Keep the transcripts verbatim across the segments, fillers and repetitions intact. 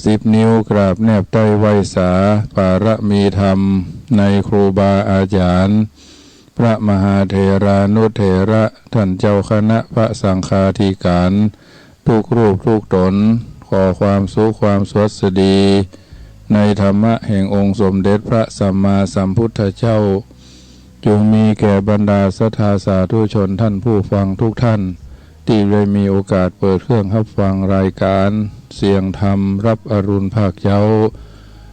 สิบนิ้วกราบแนบใต้ไหว้สา ปารมีธรรมในครูบาอาจ๋ารย์ พระมหาเถรานุเถระ ท่านเจ้าคณะพระสังฆาธิการ ทุกรูปทุกต๋น ขอความสุขความสวัสดี ในธรรมะแห่งองค์สมเด็จพระสัมมาสัมพุทธเจ้า จงมีแก่บรรดาศรัทธาสาธุชนท่านผู้ฟังทุกท่าน ตี้ได้มีโอกาสเปิดเครื่องฮับฟังรายการเสียงธรรมรับอรุณภาคเจ๊า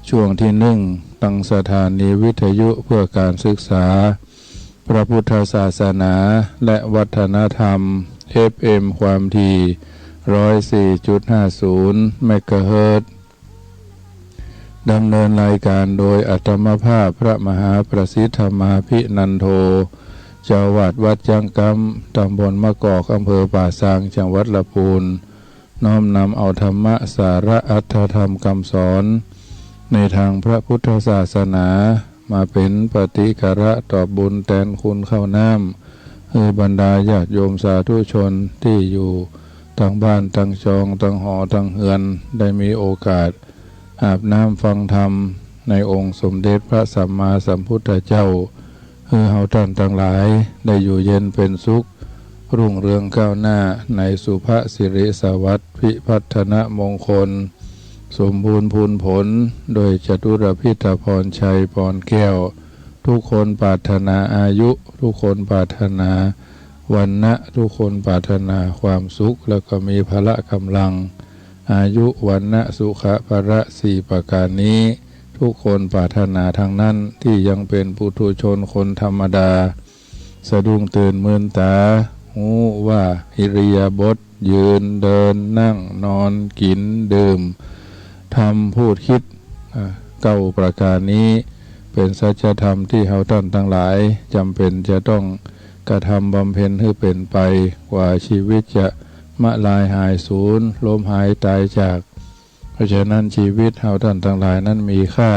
ช่วงตี้นึ่ง ตังสถานีวิทยุเพื่อการศึกษาพระพุทธศาสนาและวัฒนธรรม เอฟเอ็ม ความถี่ ร้อยสี่จุดห้าศูนย์ เมกะเฮิรตซ์ ดำเนินรายการโดยอาตมาภาพพระมหาประสิทธิ์ธรรมาภินันโท เจ้าอาวาสวัดจ๊างก๊ำ ตำบลมะกอก อำเภอป่าซาง จังหวัดละปูน น้อมนำเอาธรรมะสาระอัตถธรรมกำสอน ในตางพระพุทธศาสนา มาเป๋นปฏิกะระตอบบุญแตนคุณข้าวน้ำ หื้อบรรดาญาติโยมสาธุชนตี้อยู่ตังบ้านตังจองตังหอตังเฮือน ได้มีโอกาสอาบน้ำฟังธรรมในองค์สมเด็จพระสัมมาสัมพุทธเจ้า หื้อเฮาต้านตังหลายได้อยู่เย็นเป๋นสุข รุ่งเรืองก้าวหน้าในสุภสิริสวัสดิ์พิพัฒนมงคล สมบูรณ์พูนผลด้วยจตุรพิธพรชัยปอนแก้ว ทุกคนปรารถนาอายุ ทุกคนปรารถนาวรรณะ ทุกคนปรารถนาความสุข แล้วก็มีพละกำลัง อายุ วรรณะ สุขะ พละ สี่ประการนี้ ทุกคนปรารถนาทั้งนั้น ตี้ยังเป๋นปุถุชนคนธรรมดา สะดุ้งตื่นมืนต๋า ฮู้ว่าอิริยาบถ ยืน เดิน นั่ง นอน กิ๋น ดื่ม ทำ พูด คิด อ่า เก้าประการนี้ เป๋นสัจธรรมตี้เฮาต้านตังหลายจ๋ำเป๋นจะต้องกระทำบำเพ็ญหื้อเป๋นไป กว่าชีวิตจะมะลายหายสูญ ล้มหายต๋ายจาก เพราะฉะนั้นชีวิตเฮาต้านตังหลายนั้นมีค่า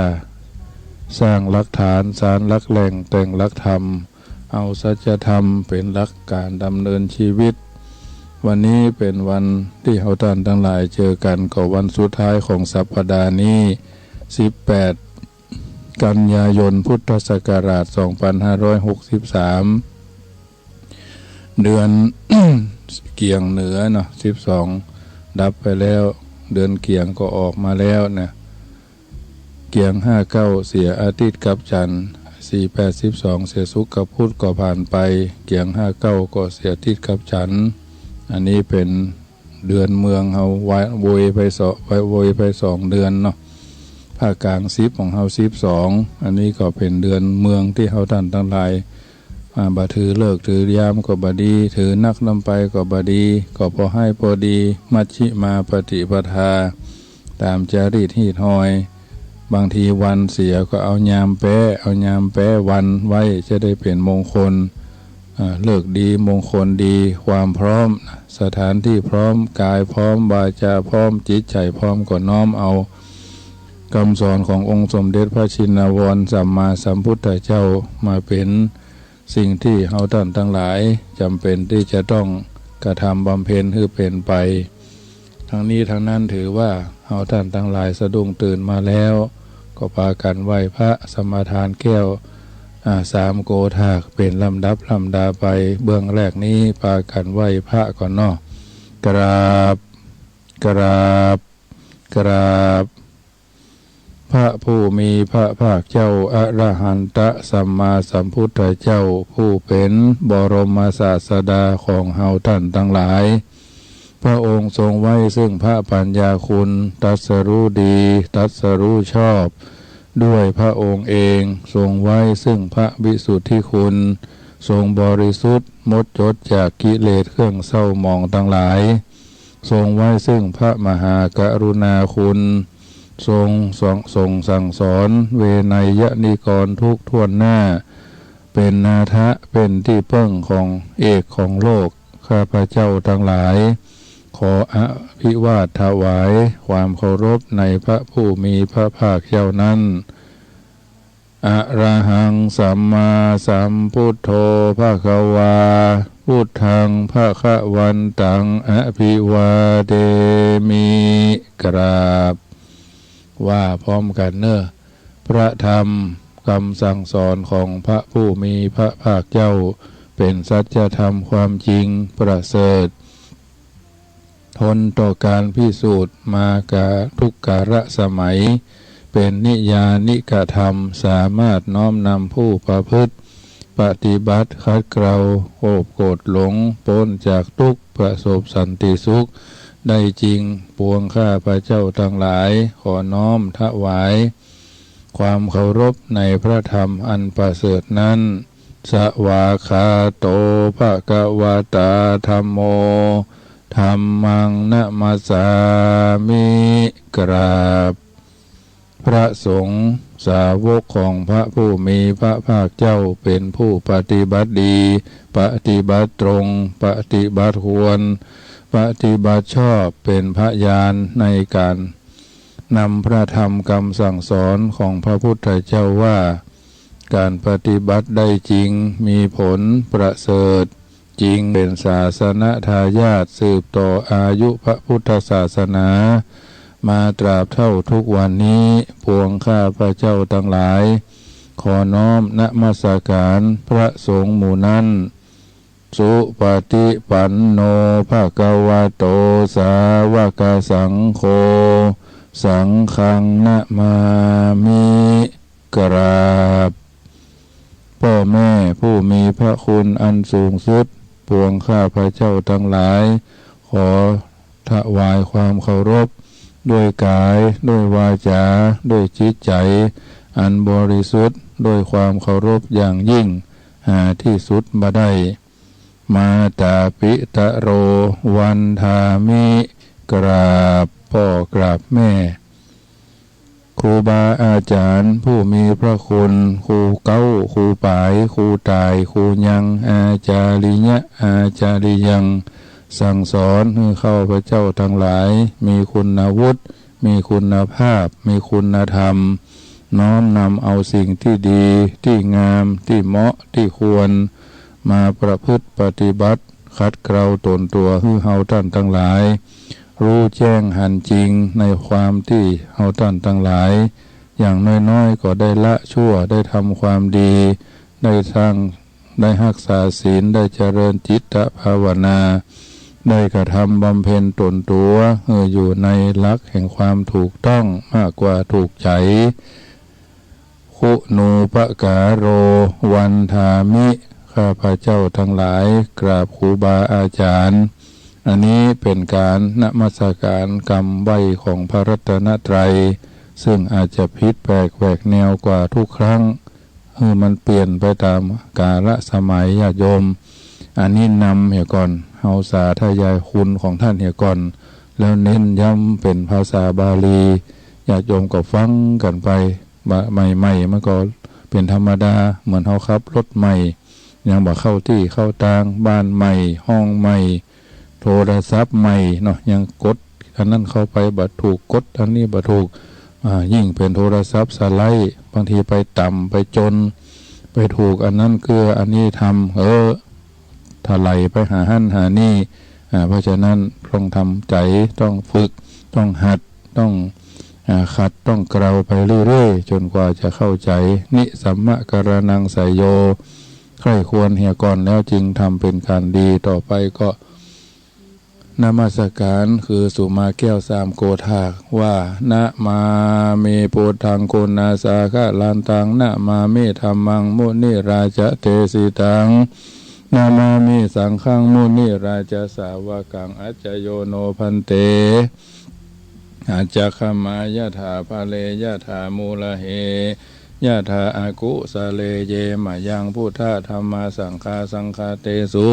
สร้างหลักฐาน สานหลักแหล่ง แต่งหลักธรรม เอาสัจธรรมเป๋นหลักก๋านดำเนินชีวิต วันนี้เป๋นวันตี้เฮาต้านตังหลายเจอกั๋น ก็วันสุดท้ายของสัปดาห์นี้ สิบแปด กันยายน พุทธศักราช สองพันห้าร้อยหกสิบสาม เดือน เกี่ยงเหนือเนาะ สิบสอง ดับไปแล้ว เดือนเกี่ยงก็ออกมาแล้วนะ เกี่ยง ห้าเก้า เสียอาทิตย์กับจันทร์ สี่แปด สิบสอง เสียศุกร์กับพุธก็ผ่านไป เกี่ยง ห้าเก้า ก็เสียอาทิตย์กับจันทร์ อันนี้เป๋นเดือนเมืองเฮา วะ โวยไปสอง โวยไปสองเดือนเนาะ ภาคกลางสิบ ของเฮาสิบสอง อันนี้ก็เป๋นเดือนเมืองตี้เฮาต้านตังหลาย อ่า บ่ถือฤกษ์ถือยามก็บ่ดี ถือนักนำไปก็บ่ดี ก็ปอฮ้ายปอดี มัชฌิมาปฏิปทา ต๋ามจารีตฮีตฮอย บางทีวันเสียก็เอายามแป๊ เอายามแป๊วันไว้ จะได้เป๋นมงคล อ่า ฤกษ์ดี มงคลดี ความพร้อม สถานตี้พร้อม ก๋ายพร้อม วาจ๋าพร้อม จิตใจ๋พร้อม ก็น้อมเอากำสอนขององค์สมเด็จพระชินวรสัมมาสัมพุทธเจ้ามาเป๋น สิ่งตี้เฮาต้านตังหลายจ๋ำเป๋นตี้จะต้องกระทำบำเพ็ญหื้อเป๋นไป ทั้งนี้ทั้งนั้นถือว่าเฮาต้านตังหลายสะดุ้งตื่นมาแล้ว ก็ปากั๋นไหว้พระสมาทานแก้ว อ่า สามโกฏากเป๋นลำดับลำดาไป เบื้องแรกนี้ปากั๋นไหว้พระก่อนเนาะ กราบ กราบ กราบ พระผู้มีพระภาคเจ้า อรหันตสัมมาสัมพุทธเจ้า ผู้เป๋นบรมศาสดาของเฮาต้านตังหลาย พระองค์ทรงไว้ซึ่งพระปัญญาคุณ ตรัสรู้ดี ตรัสรู้ชอบ ด้วยพระองค์เอง ทรงไว้ซึ่งพระวิสุทธิคุณ ทรงบริสุทธิ์หมดจดจากกิเลสเครื่องเศร้าหมองตังหลาย ทรงไว้ซึ่งพระมหากรุณาคุณ ทรงสั่ง ทรงสั่งสอนเวไนยนิกรทุกถ้วนหน้า เป๋นนาถะ เป๋นตี้เปิ้งของเอกของโลก ข้าพเจ้าตังหลาย ขออภิวาทถวายความเคารพในพระผู้มีพระภาคเจ้านั้น อะระหัง สัมมาสัมพุทโธ ภะคะวา พุทธัง ภะคะวันตัง อะภิวาเทมิ กราบ ว่าพร้อมกั๋นเน่อ พระธรรมกำสั่งสอนของพระผู้มีพระภาคเจ้า เป๋นสัจธรรมความจริงประเสริฐ ทนต่อการพิสูจน์มาก๋าทุกกาลสมัย เป๋นนิยานิกธรรม สามารถน้อมนำผู้ประพฤติปฏิบัติ ขัดเกลาโลภโกรธหลง ป๊นจากทุกข์ ประสบสันติสุขได้จริง ปวงข้าพเจ้าตังหลาย ขอน้อมถวายความเคารพในพระธรรมอันประเสริฐนั้น สวากขาโต ภะคะวะตา ธัมโม ธัมมัง นะมัสสามิ กราบ พระสงฆ์สาวกของพระผู้มีพระภาคเจ้า เป๋นผู้ปฏิบัติดี ปฏิบัติตรง ปฏิบัติควร ปฏิบัติชอบ เป๋นพยานในก๋านนำพระธรรมกำสั่งสอนของพระพุทธเจ้าว่า ก๋านปฏิบัติได้จริง มีผลประเสริฐ จึงเป๋นศาสนทายาทสืบต่ออายุพระพุทธศาสนา มาตราบเท่าทุกวันนี้ ปวงข้าพเจ้าตังหลาย ขอน้อมนมัสการพระสงฆ์หมู่นั้น สุปฏิปันโน ภะคะวะโต สาวกสังโฆ สังฆัง นะมามิ กราบ พ่อแม่ผู้มีพระคุณอันสูงสุด ปวงข้าพเจ้าตังหลาย ขอถวายความเคารพ ด้วยก๋าย ด้วยวาจา ด้วยจิตใจ๋ อันบริสุทธิ์ ด้วยความเคารพอย่างยิ่ง หาที่สุดบ่ได้ มาตาปิตะโร วันทามิ กราบพ่อกราบแม่ ครูบาอาจ๋ารย์ผู้มีพระคุณ ครูเก๊า ครูป๋าย ครูต่าย ครูยัง อาจาริยะ อาจาริยัง สั่งสอนหื้อข้าพเจ้าตังหลาย มีคุณวุฒิ มีคุณภาพ มีคุณธรรม น้อมนำเอาสิ่งตี้ดี ตี้งาม ตี้เหมาะ ตี้ควร มาประพฤติปฏิบัติ ขัดเกลาตนตั๋วหื้อเฮาต้านตังหลาย ฮู้แจ้งหันจริงในความตี้เฮาต้านตังหลาย อย่างน้อยๆ ก็ได้ละชั่ว ได้ทำความดี ได้สร้าง ได้ฮักษาศีล ได้เจริญจิตตภาวนา ได้กระทำบำเพ็ญตนตั๋วหื้ออยู่ในหลักแห่งความถูกต้องมากกว่าถูกใจ๋ คุณูปการโร วันทามิ ข้าพเจ้าตังหลายกราบครูบาอาจ๋ารย์ อันนี้เป๋นก๋านนมัสการกำไหว้ของพระรัตนตรัย ซึ่งอาจจะผิดแปลกแหวกแนวกว่าทุกครั้ง หื้อมันเปลี่ยนไปต๋ามกาลสมัย ญาติโยม อันนี้นำเหียก่อน เฮาสาธยายคุณของต้านเหียก่อน แล้วเน้นย้ำเป๋นภาษาบาลี ญาติโยมก็ฟังกั๋นไป บ่า ใหม่ๆ มันก็เป๋นธรรมดา เหมือนเฮาขับรถใหม่ ยังบ่เข้าตี้เข้าตาง บ้านใหม่ ห้องใหม่ โทรศัพท์ใหม่เนาะ ยังกดอันนั้นเข้าไปบ่ถูก กดอันนี้บ่ถูก อ่า ยิ่งเป๋นโทรศัพท์สไลด์ บางทีไปต่ำไปจน ไปถูกอันนั้นเกื้ออันนี้ทำ เออ ถลายไปหาหั้นหานี่ อ่า เพราะฉะนั้นต้องทำใจ๋ ต้องฝึก ต้องหัด ต้อง อ่า ขัด ต้องเกลาไปเรื่อยๆ จ๋นกว่าจะเข้าใจ๋ นิสัมมะการะณังสัยโย ใคร่ควรเหียก่อนแล้วจึงทำเป๋นก๋านดี ต่อไปก็ นมัสการคือสุมาแก้วสามโกธากว่า นะมามิ พุทธัง คุณาสาคะลันตัง นะมามิ ธัมมัง มุนิราชเดสิตัง นะมามิ สังฆัง มุนิราชสาวกัง อัจจโยโน ภันเต อัจจคมายะถา พะเรยะถา มูลเหยะถา อะกุสะเล เย มะยัง พุทธะ ธัมมา สังฆา สังฆะเตสุ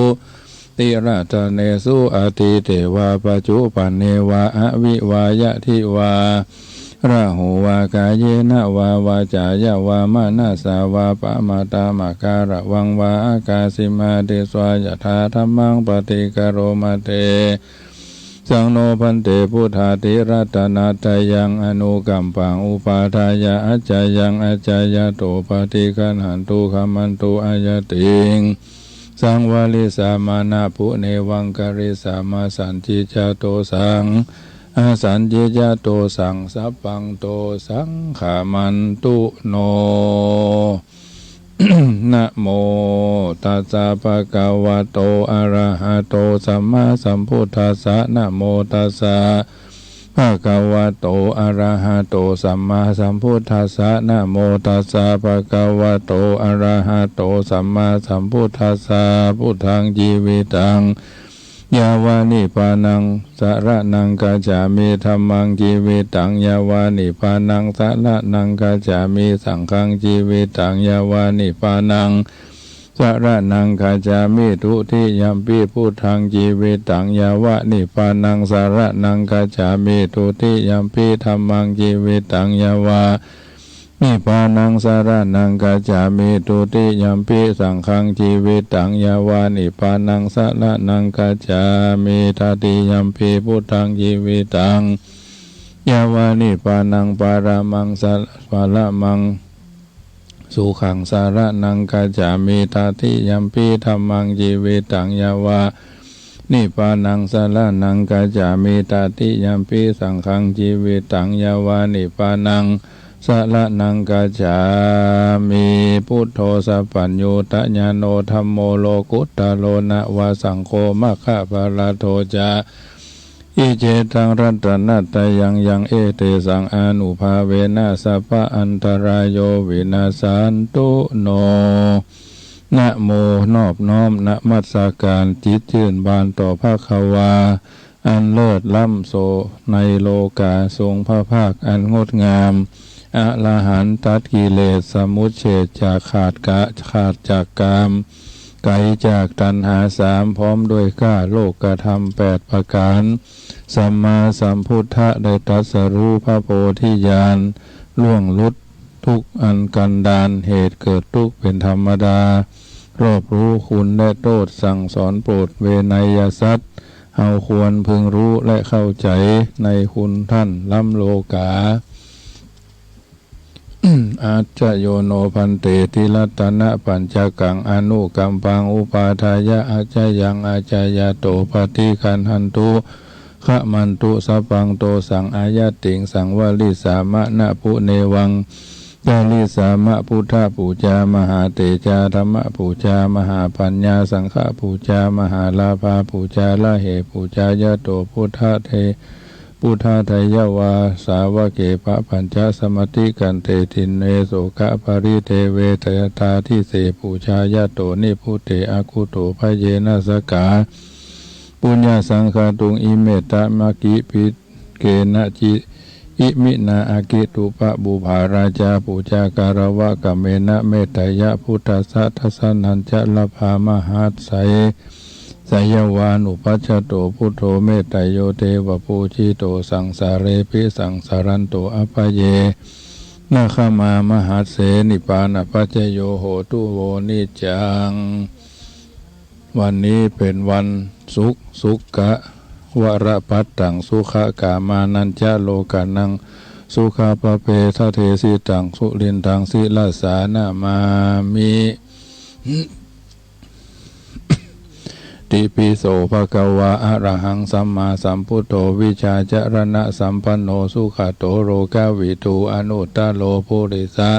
ติรัตเนสุ อะตีเตวา ปัจจุปันเนวา อะวิวา ยะทิวา ระโหวา กาเยนะวา วาจายะวา มะนะสา วา ปะมาตะ มะการะวัง วา อะกาสิมา ติสวา ยะถา ธัมมัง ปะติกะโรมะ เต สัง โน ภันเต พุทธา ติรัตนะตะยัง อะนุกัมปัง อุปาทายะ อัจจายัง อัจจายะโต ปะติกะหันตุ ขะมันตุ อะยะติง สังวะริสามา นะปุเนวังกะริสามา สันติจาโต สัง อาสัญญิยะโตสัง สัพพัง โตสัง ขะมันตุ โน นะโม ตัสสะ ภะคะวะโต อะระหะโต สัมมาสัมพุทธัสสะ นะโม ตัสสะ ภะคะวะโต อะระหะโต สัมมาสัมพุทธัสสะ นะโม ตัสสะ ภะคะวะโต อะระหะโต สัมมาสัมพุทธัสสะ พุทธัง จีวิตัง ยะวะ นิพพานัง สะระณัง กัจฉามิ ธัมมัง จีวิตัง ยะวะ นิพพานัง สะระณัง กัจฉามิ สังฆัง จีวิตัง ยะวะ นิพพานัง สะระณัง กัจฉามิ ทุติยัมปิ พุทธัง จีวิตัง ยะวะ นิพพานัง สะระณัง กัจฉามิ ทุติยัมปิ ธัมมัง จีวิตัง ยะวะ นิพพานัง สะระณัง กัจฉามิ ทุติยัมปิ สังฆัง จีวิตัง ยะวะ นิพพานัง สะระณัง กัจฉามิ ตติยัมปิ พุทธัง จีวิตัง ยะวะ นิพพานัง ปะระมัง สะ ปะระมัง สุขัง สะระณัง กัจฉามิ ตติยัมปิ ธัมมัง จีวิตัง ยะวะ นิพพานัง สะระณัง กัจฉามิ ตติยัมปิ สังฆัง จีวิตัง ยะวะ นิพพานัง สะระณัง กัจฉามิ พุทโธ สัพพัญญูตญาโณ ธัมโม โลกุตตะโร นะวะ สังโฆ มัคคะปะรัตโธ จะ อิเจตัง รัตนะตะยัง ยัง เอเตสัง อานุภาเวนะ สัพพะอันตะราโย วินัสสันตุ โน นะโม นอบน้อมนมัสการ จิตจื่นบานต่อภะคะวา อันเลิศล้ำโสในโลกา ทรงพระภาคอันงดงาม อรหันต์ตัดกิเลสสมุจเฉท จากขาดกะ ขาดจากกาม ไกลจากตัณหาสาม พร้อมด้วยกล้าโลกธรรมแปดประการ สัมมาสัมพุทธะ ได้ตรัสรู้พระโพธิญาณ ล่วงหลุดทุกข์อันกันดาร เหตุเกิดทุกข์เป็นธรรมดา รอบรู้คุณและโทษ สั่งสอนโปรดเวไนยสัตว์ เฮาควรพึงรู้และเข้าใจในคุณท่านล้ำโลกา อัจจโยโน ภันเต ติรัตนะปัญจกัง อนุกัมปัง อุปาทายะ อัจจยัง อัจจยโต ปฏิคันหันตุ ขะมันตุ สัพพัง โตสัง อายะติง สังวะริสามะ นะปุเนวัง จาริสามะ พุทธปูจา มหาเตจา ธัมมปูจา มหาปัญญา สังฆปูจา มหาลาภาปูจา ละเหปูจายะโต พุทธเท พุทธาทะยวา สาวะเก ปะปัญจะ สมะติกันเต ทินเน โสกะปะริเทเว ทะยะตาทิเส ปูจายะโต นิพพุเต อะคุโต ภะเยนะ สะกา ปุญญะสังฆาตุง อิเมตตะมะกิปิ เกนะจิ อิมินา อะกิตุปะปุพาราจา ปูจากะระวะกะเมนะ เมตตะยะ พุทธัสสะ ทัสสะนัญจะ ละพามหัสไส สะยวานุปัสสโต พุทโธ เมตตะโย เทวะปูจิโต สังสาเรปิ สังสารันโต อัปปะเยนะ ขะมามหัสเส นิพพานะปัจจโย โหตุ โว นิจจัง วันนี้เป็นวันศุกร์ สุขะวะระปัตตัง สุขะกามานัญจะ โลกานัง สุขะปะเปทะเทสิตัง สุรินทัง ศิรสานะมามิ ติปิโส ภะคะวา อะระหัง สัมมาสัมพุทโธ วิชชาจะรณะสัมปันโน สุขะโต โลกะวิทู อนุตตะโร ปุริสะ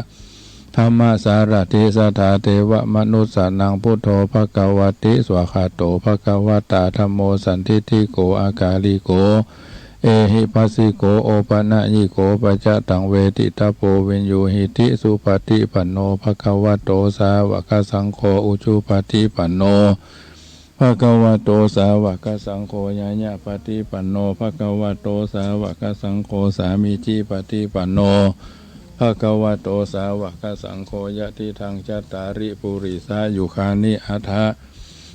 ธัมมสารถิ สัทธา เทวะมนุสสานัง พุทโธ ภะคะวะติ สวากขาโต ภะคะวะตา ธัมโม สันทิฏฐิโก อะกาลิโก เอหิปัสสิโก โอปะนะยิโก ปัจจะตัง เวทิตะโพ วิญญูหิติ สุปะฏิปันโน ภะคะวะโต สาวะกะสังโฆ อุจุปะฏิปันโน ภะคะวะโต สาวะกะสังโฆ ญาญะปะฏิปันโน ภะคะวะโต สาวะกะสังโฆ สามีจิปะฏิปันโน ภะคะวะโต สาวะกะสังโฆ ยะติทัง จัตตาริ ปุริสายุคานิ อัฏฐะ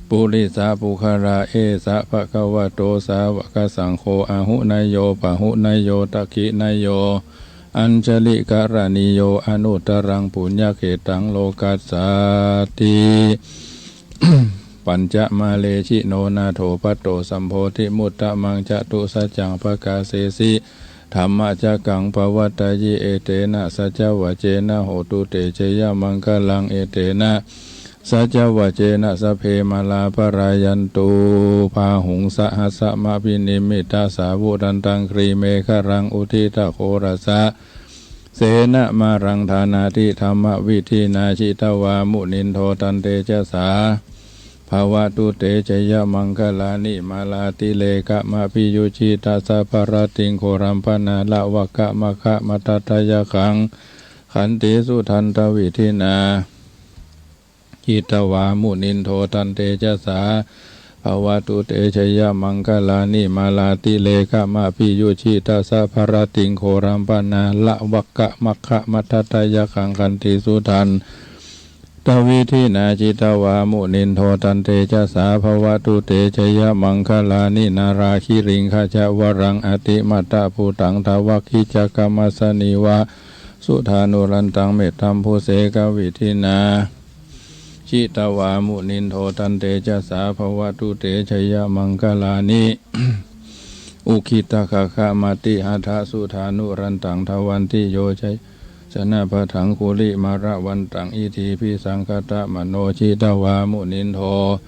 ปุริสะปุคคละ เอสะ ภะคะวะโต สาวะกะสังโฆ อาหุเนยโย ปะหุเนยโย ทักขิเนยโย อัญชะลิกะระณีโย อนุตตะรัง ปุญญะเขตตัง โลกัสสาติ ปัญจะมาเล ชิโน นาโถ ปัตโต สัมโพธิมุตตะมัง จตุสัจจัง ปะกาเสสิ ธัมมะจักกัง ปะวัตตะยิ เอเตนะ สัจจะวะเจนะ โหตุ เต เจยะมังคะลัง เอเตนะ saccavajjena sabbe mālā palāyantu. Bāhuṃ sahassamabhinimmitasāvudhantaṃ grīmekhalaṃ uditaghorasasenamāraṃ dānādidhammavidhinā jitavā munindo tantejasā bhavatu te jayamaṅgalāni. Mārātirekamabhiyujjhitasabbarattiṃ ghorampanāḷavakamakkhamathaddhayakkhaṃ khantīsudantavidhinā jitavā munindo tantejasā bhavatu te jayamaṅgalāni. Mārātirekamabhiyujjhitasabbarattiṃ ghorampanāḷavakamakkhamathaddhayakkhaṃ khantīsudantavidhinā jitavā munindo tantejasā bhavatu te jayamaṅgalāni. Nāḷāgiriṃ gajavaraṃ atimattabhūtaṃ dāvaggicakkamasanīva sudāruṇantaṃ mettambusekavidhinā jitavā munindo tantejasā bhavatu te jayamaṅgalāni. Ukkhittakhaggamatihatthasudāruṇantaṃ dhāvantiyojanapathaṅgulimālavantaṃ iddhībhisaṅkhatamano jitavā munindo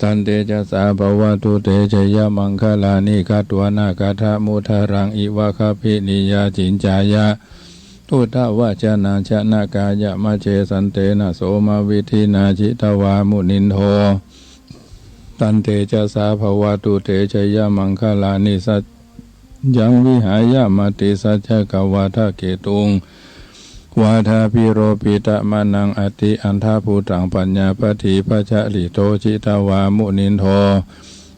tantejasā bhavatu te jayamaṅgalāni. Katvāna kaṭṭhamudaraṃ iva gabbhinīyā ciñcāya duṭṭhavacanaṃ janakāyamajjhe santena somavidhinā jitavā munindo tantejasā bhavatu te jayamaṅgalāni. Saccaṃ vihāya matisaccakavādaketuṃ vādābhiropitamanaṃ atiandhabhūtaṃ paññāpadīpajalito jitavā munindo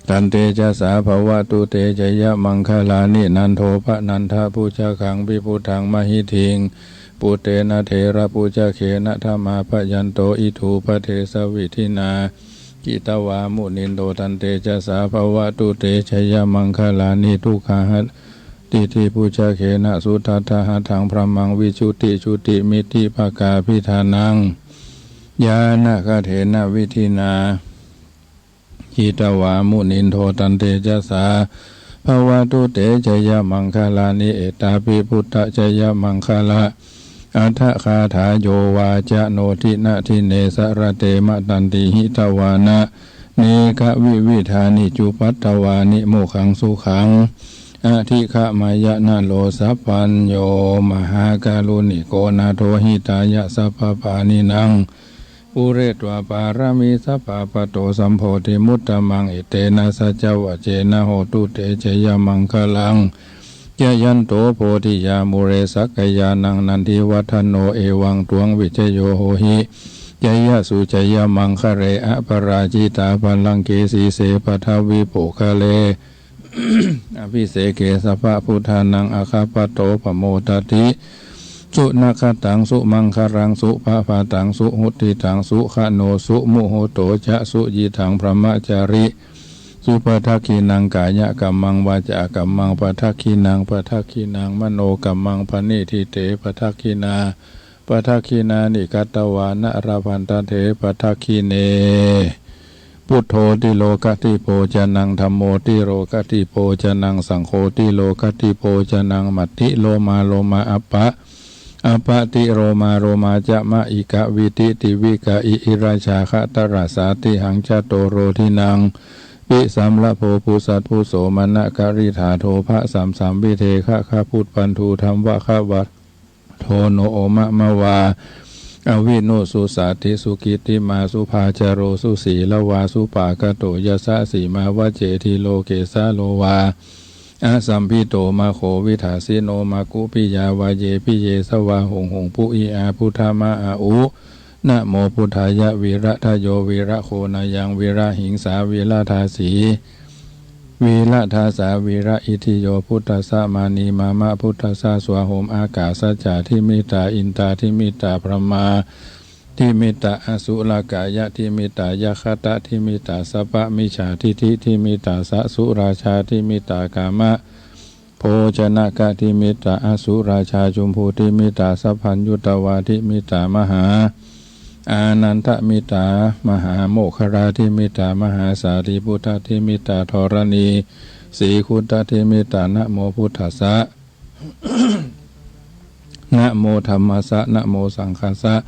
tantejasā bhavatu te jayamaṅgalāni. Nandopanandabhujagaṃ vibudhaṃ mahiddhiṃ puttena therabhujagena damāpayanto iddhūpadesavidhinā jitavā munindo tantejasā bhavatu te jayamaṅgalāni. Duggāhadiṭṭhibhujagena sudaṭṭhahatthaṃ brahmaṃ visuddhijutimiddhibakābhidhānaṃ ñāṇāgadena vidhinā jitavā munindo tantejasā bhavatu te jayamaṅgalāni. Etāpi buddhajayamaṅgalaaṭṭhagāthā yo vācano dinadine sarate matandī hitvāna nekavividhāni cupaddavāni mokkhaṃ sukhaṃ adhigameyya naro sapañño. Mahākāruṇiko nātho hitāya sabbapāṇinaṃ pūretvā pāramī sabbā patto sambodhimuttamaṃ. Etena saccavajjena hotu te jayamaṅgalaṃ. Jayanto bodhiyā mūle sakyānaṃ nandivaḍḍhano evaṃ tvaṃ vijayo hohi jayassu jayamaṅgale. Aparājitapallaṅke sīse paṭhavipokkhare abhiseke sabbabuddhānaṃ aggappatto pamodati. Sunakkhattaṃ sumaṅgalaṃ supabhātaṃ suhuṭṭhitaṃ sukhaṇo sumuhutto ca suyiṭṭhaṃ brahmacārisu. Padakkhiṇaṃ kāyakammaṃ vācākammaṃ padakkhiṇaṃ padakkhiṇaṃ manokammaṃ paṇidhī te padakkhiṇā padakkhiṇāni katvāna labhantatthe padakkhiṇe. Buddho tilokaṭṭhibojanaṃ dhammo tilokaṭṭhibojanaṃ saṅgho tilokaṭṭhibojanaṃ matthi lomā lomā appa appati lomā lomā ca ma ika viti tivika i irajā khatarasā tihaṃ catoro dinaṃ pi samlabho phussaphusso manakariṭṭhā dobha samsamvidhe khaggabuppandū dhammagvā dho no omamavā avinussussāti. Sukhitimmā subhājaro susīlavā supāgato yasasīmā vajjeti loke sārogā asambhito maggo vidhāsino maggupiyā vāyepiyesavā huṃ huṃ phuiyā buddha ma a u. Namo buddhāya viradayo viragoṇayaṃ virahiṃsā viradāsī viradāsā viraitthiyo buddhassa mānī mama buddhassa svāhoma. Ākāsañca dimmittā indadimmittā brahmā dimmittā asulakāyadimmittā yakkhadimmittā sabbamijjhādiṭṭhidimmittā sasurājādimmittā kāma bhojanaggadimmittā asurājā jumbudimmittā sabbaññutappādimmittā mahā ānandammittā mahāmoggallādimmittā mahāsārīputadimmittā dharaṇīsīkhundadimmittā. Namo buddhassa namo dhammassa namo saṅghassa.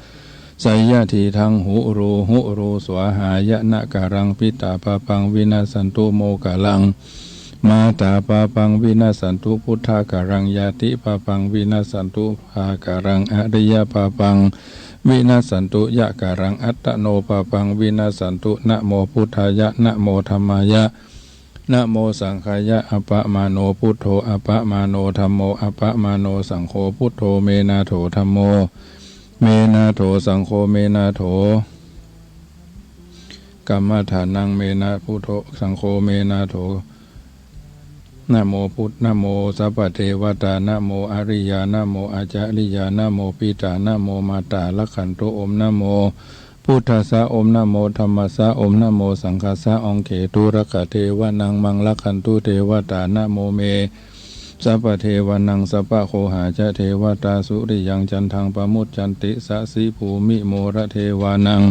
ไสยะถีทัง หุรู หุรู สวาหายะ นะกะรัง ปิตาปาปัง วินัสสันตุ โมกะรัง มาตาปาปัง วินัสสันตุ พุทธะกะรัง ญาติปาปัง วินัสสันตุ ภากะรัง อริยะปาปัง วินัสสันตุ ยะกะรัง อัตตะโนปาปัง วินัสสันตุ นะโมพุทธายะ นะโมธัมมายะ นะโมสังฆายะ อะปะมาโณ พุทโธ อะปะมาโณ ธัมโม อะปะมาโณ สังโฆ พุทโธ เม นาโถ ธัมโม เม นาโถ สังโฆ เม นาโถ กัมมะฐานัง เม นา พุทโธ สังโฆ เม นาโถ นะโมพุท นะโมสัพพะเทวตา นะโมอะริยา นะโมอาจาริยา นะโมปิตา นะโมมาตา รักขันตุ โอม นะโม พุทธัสสะ โอม นะโมธัมมัสสะ โอม นะโมสังฆัสสะ องเคตุ รักขะเทวะนัง มัง รักขันตุ เทวตา นะโมเม สัพพะเทวะนัง สัพพะโคหาจะ เทวตา สุริยัง จันทัง ปะมุจจันติ สะสิ ภูมิ โมระเทวานัง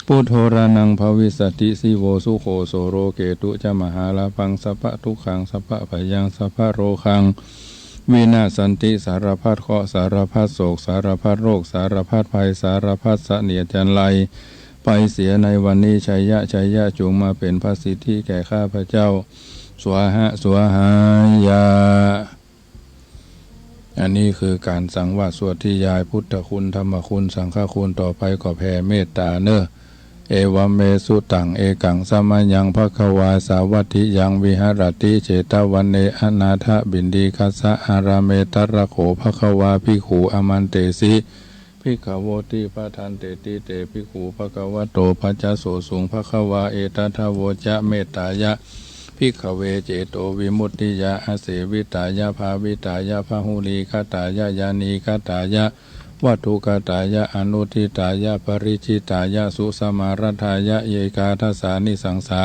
พุทโธรานัง ภะวิสสะติ สิโว สุโข โสโร เกตุ จะ มหาลาภัง สัพพะทุกขัง สัพพะภะยัง สัพพะโรคัง วินาสสันติ สารพัดเคราะห์ สารพัดโศก สารพัดโรค สารพัดภัย สารพัดเสนียดจัญไร ไปเสียในวันนี้ ชัยยะ ชัยยะ จงมาเป๋นพระสิทธิแก่ข้าพเจ้า สวาหะ สวาหายะ อันนี้คือการสังวาสสวดนิยายพุทธคุณ ธรรมคุณ สังฆคุณ ต่อไปก็แผ่เมตตาเน่อ เอวัมเม สุตัง เอกัง สะมะยัง ภะคะวา สาวัตถิยัง วิหะระติ เจตะวะเน อะนาถะปิณฑิกัสสะ อารามะ ตะระโข ภะคะวา ภิกขุ อามันเตสิ ภิกขะโวติ ภะทันเตติ เต ภิกขุ ภะคะวะโต ภัสสะโสสุง ภะคะวา เอตัทธะโวจะ เมตตายะ ภิกขะเว เจโตวิมุตติยา อาเสวิตายะ ภาวิตายะ พะหุลีกะตายะ ญาณีกะตายะ วัตถุกะตายะ อนุตฐิตายะ ปะริจฉิตายะ สุสะมารัตถายะ เยกาทัสสานิสังสา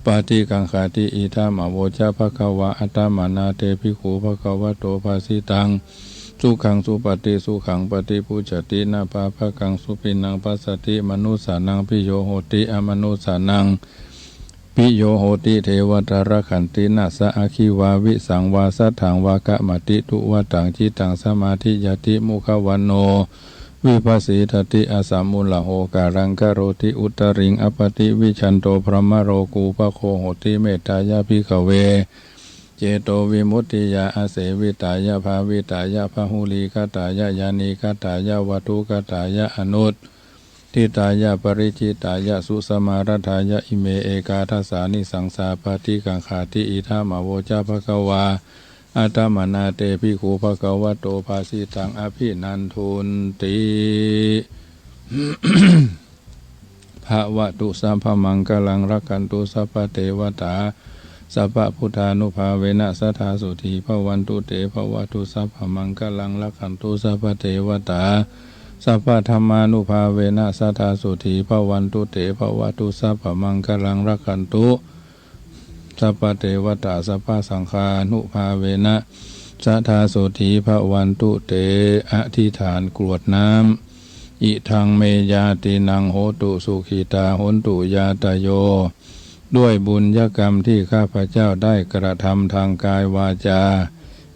ปะฏิกังขาติ อิทัมมะโวจะ ภะคะวา อะตะมะนา เต ภิกขุ ภะคะวะโต ภะสิตัง สุขัง สุปะฏิ สุขัง ปะฏิปุจจติ นะปาภะกัง สุปิณณัง ปัสสะติ มะนุสสานัง ภิโยโหติ อะมะนุสสานัง ภิโยโหติ เทวตา รักขันติ นะสะ อะคขีวา วิสังวา สัตถังวา กะมะติ ตุวะตัง จิตตัง สะมาธิยาติ มุขะวัณโณ วิภัสสีทะติ อะสะมุลละโห การัง กะโรติ อุตตริง อัปปะติ วิชชันโต พรหมโลกูปะโคโหติ เมตตายะ ภิกขะเว เจโตวิมุตติยา อาเสวิตายะ ภาวิตายะ พะหุลีกะตายะ ญาณีกะตายะ วัตถุกะตายะ อนุตฐิตายะ ปะริจฉิตายะ สุสะมารัตถายะ อิเม เอกาทัสสานิสังสา ปะฏิกังขาติ อิทัมมะโวจะ ภะคะวา อะตะมะนา เต ภิกขุ ภะคะวะโต ภะสิตัง อะภินันทุนติ ภะวะตุ สัพพะมังคะลัง รักขันตุ สัพพะเตวะตา สัพพะพุทธานุภาเวนะ สะทา โสฏฐี ภะวันตุ เต ภะวะตุ สัพพะมังคะลัง รักขันตุ สัพพะเตวะตา สัพพะธัมมานุภาเวนะ สะทา โสฏฐี ภะวันตุ เต ภะวะตุ สัพพะมังคะลัง รักขันตุ สัพพะเตวะตา สัพพะสังฆานุภาเวนะ สะทา โสฏฐี ภะวันตุ เต อธิษฐานกรวดน้ำ อิทัง เม ญาตินัง โหตุ สุขิตา หนตุ ญาตะโย ด้วยบุญญกรรมที่ข้าพเจ้าได้กระทำทางกายวาจา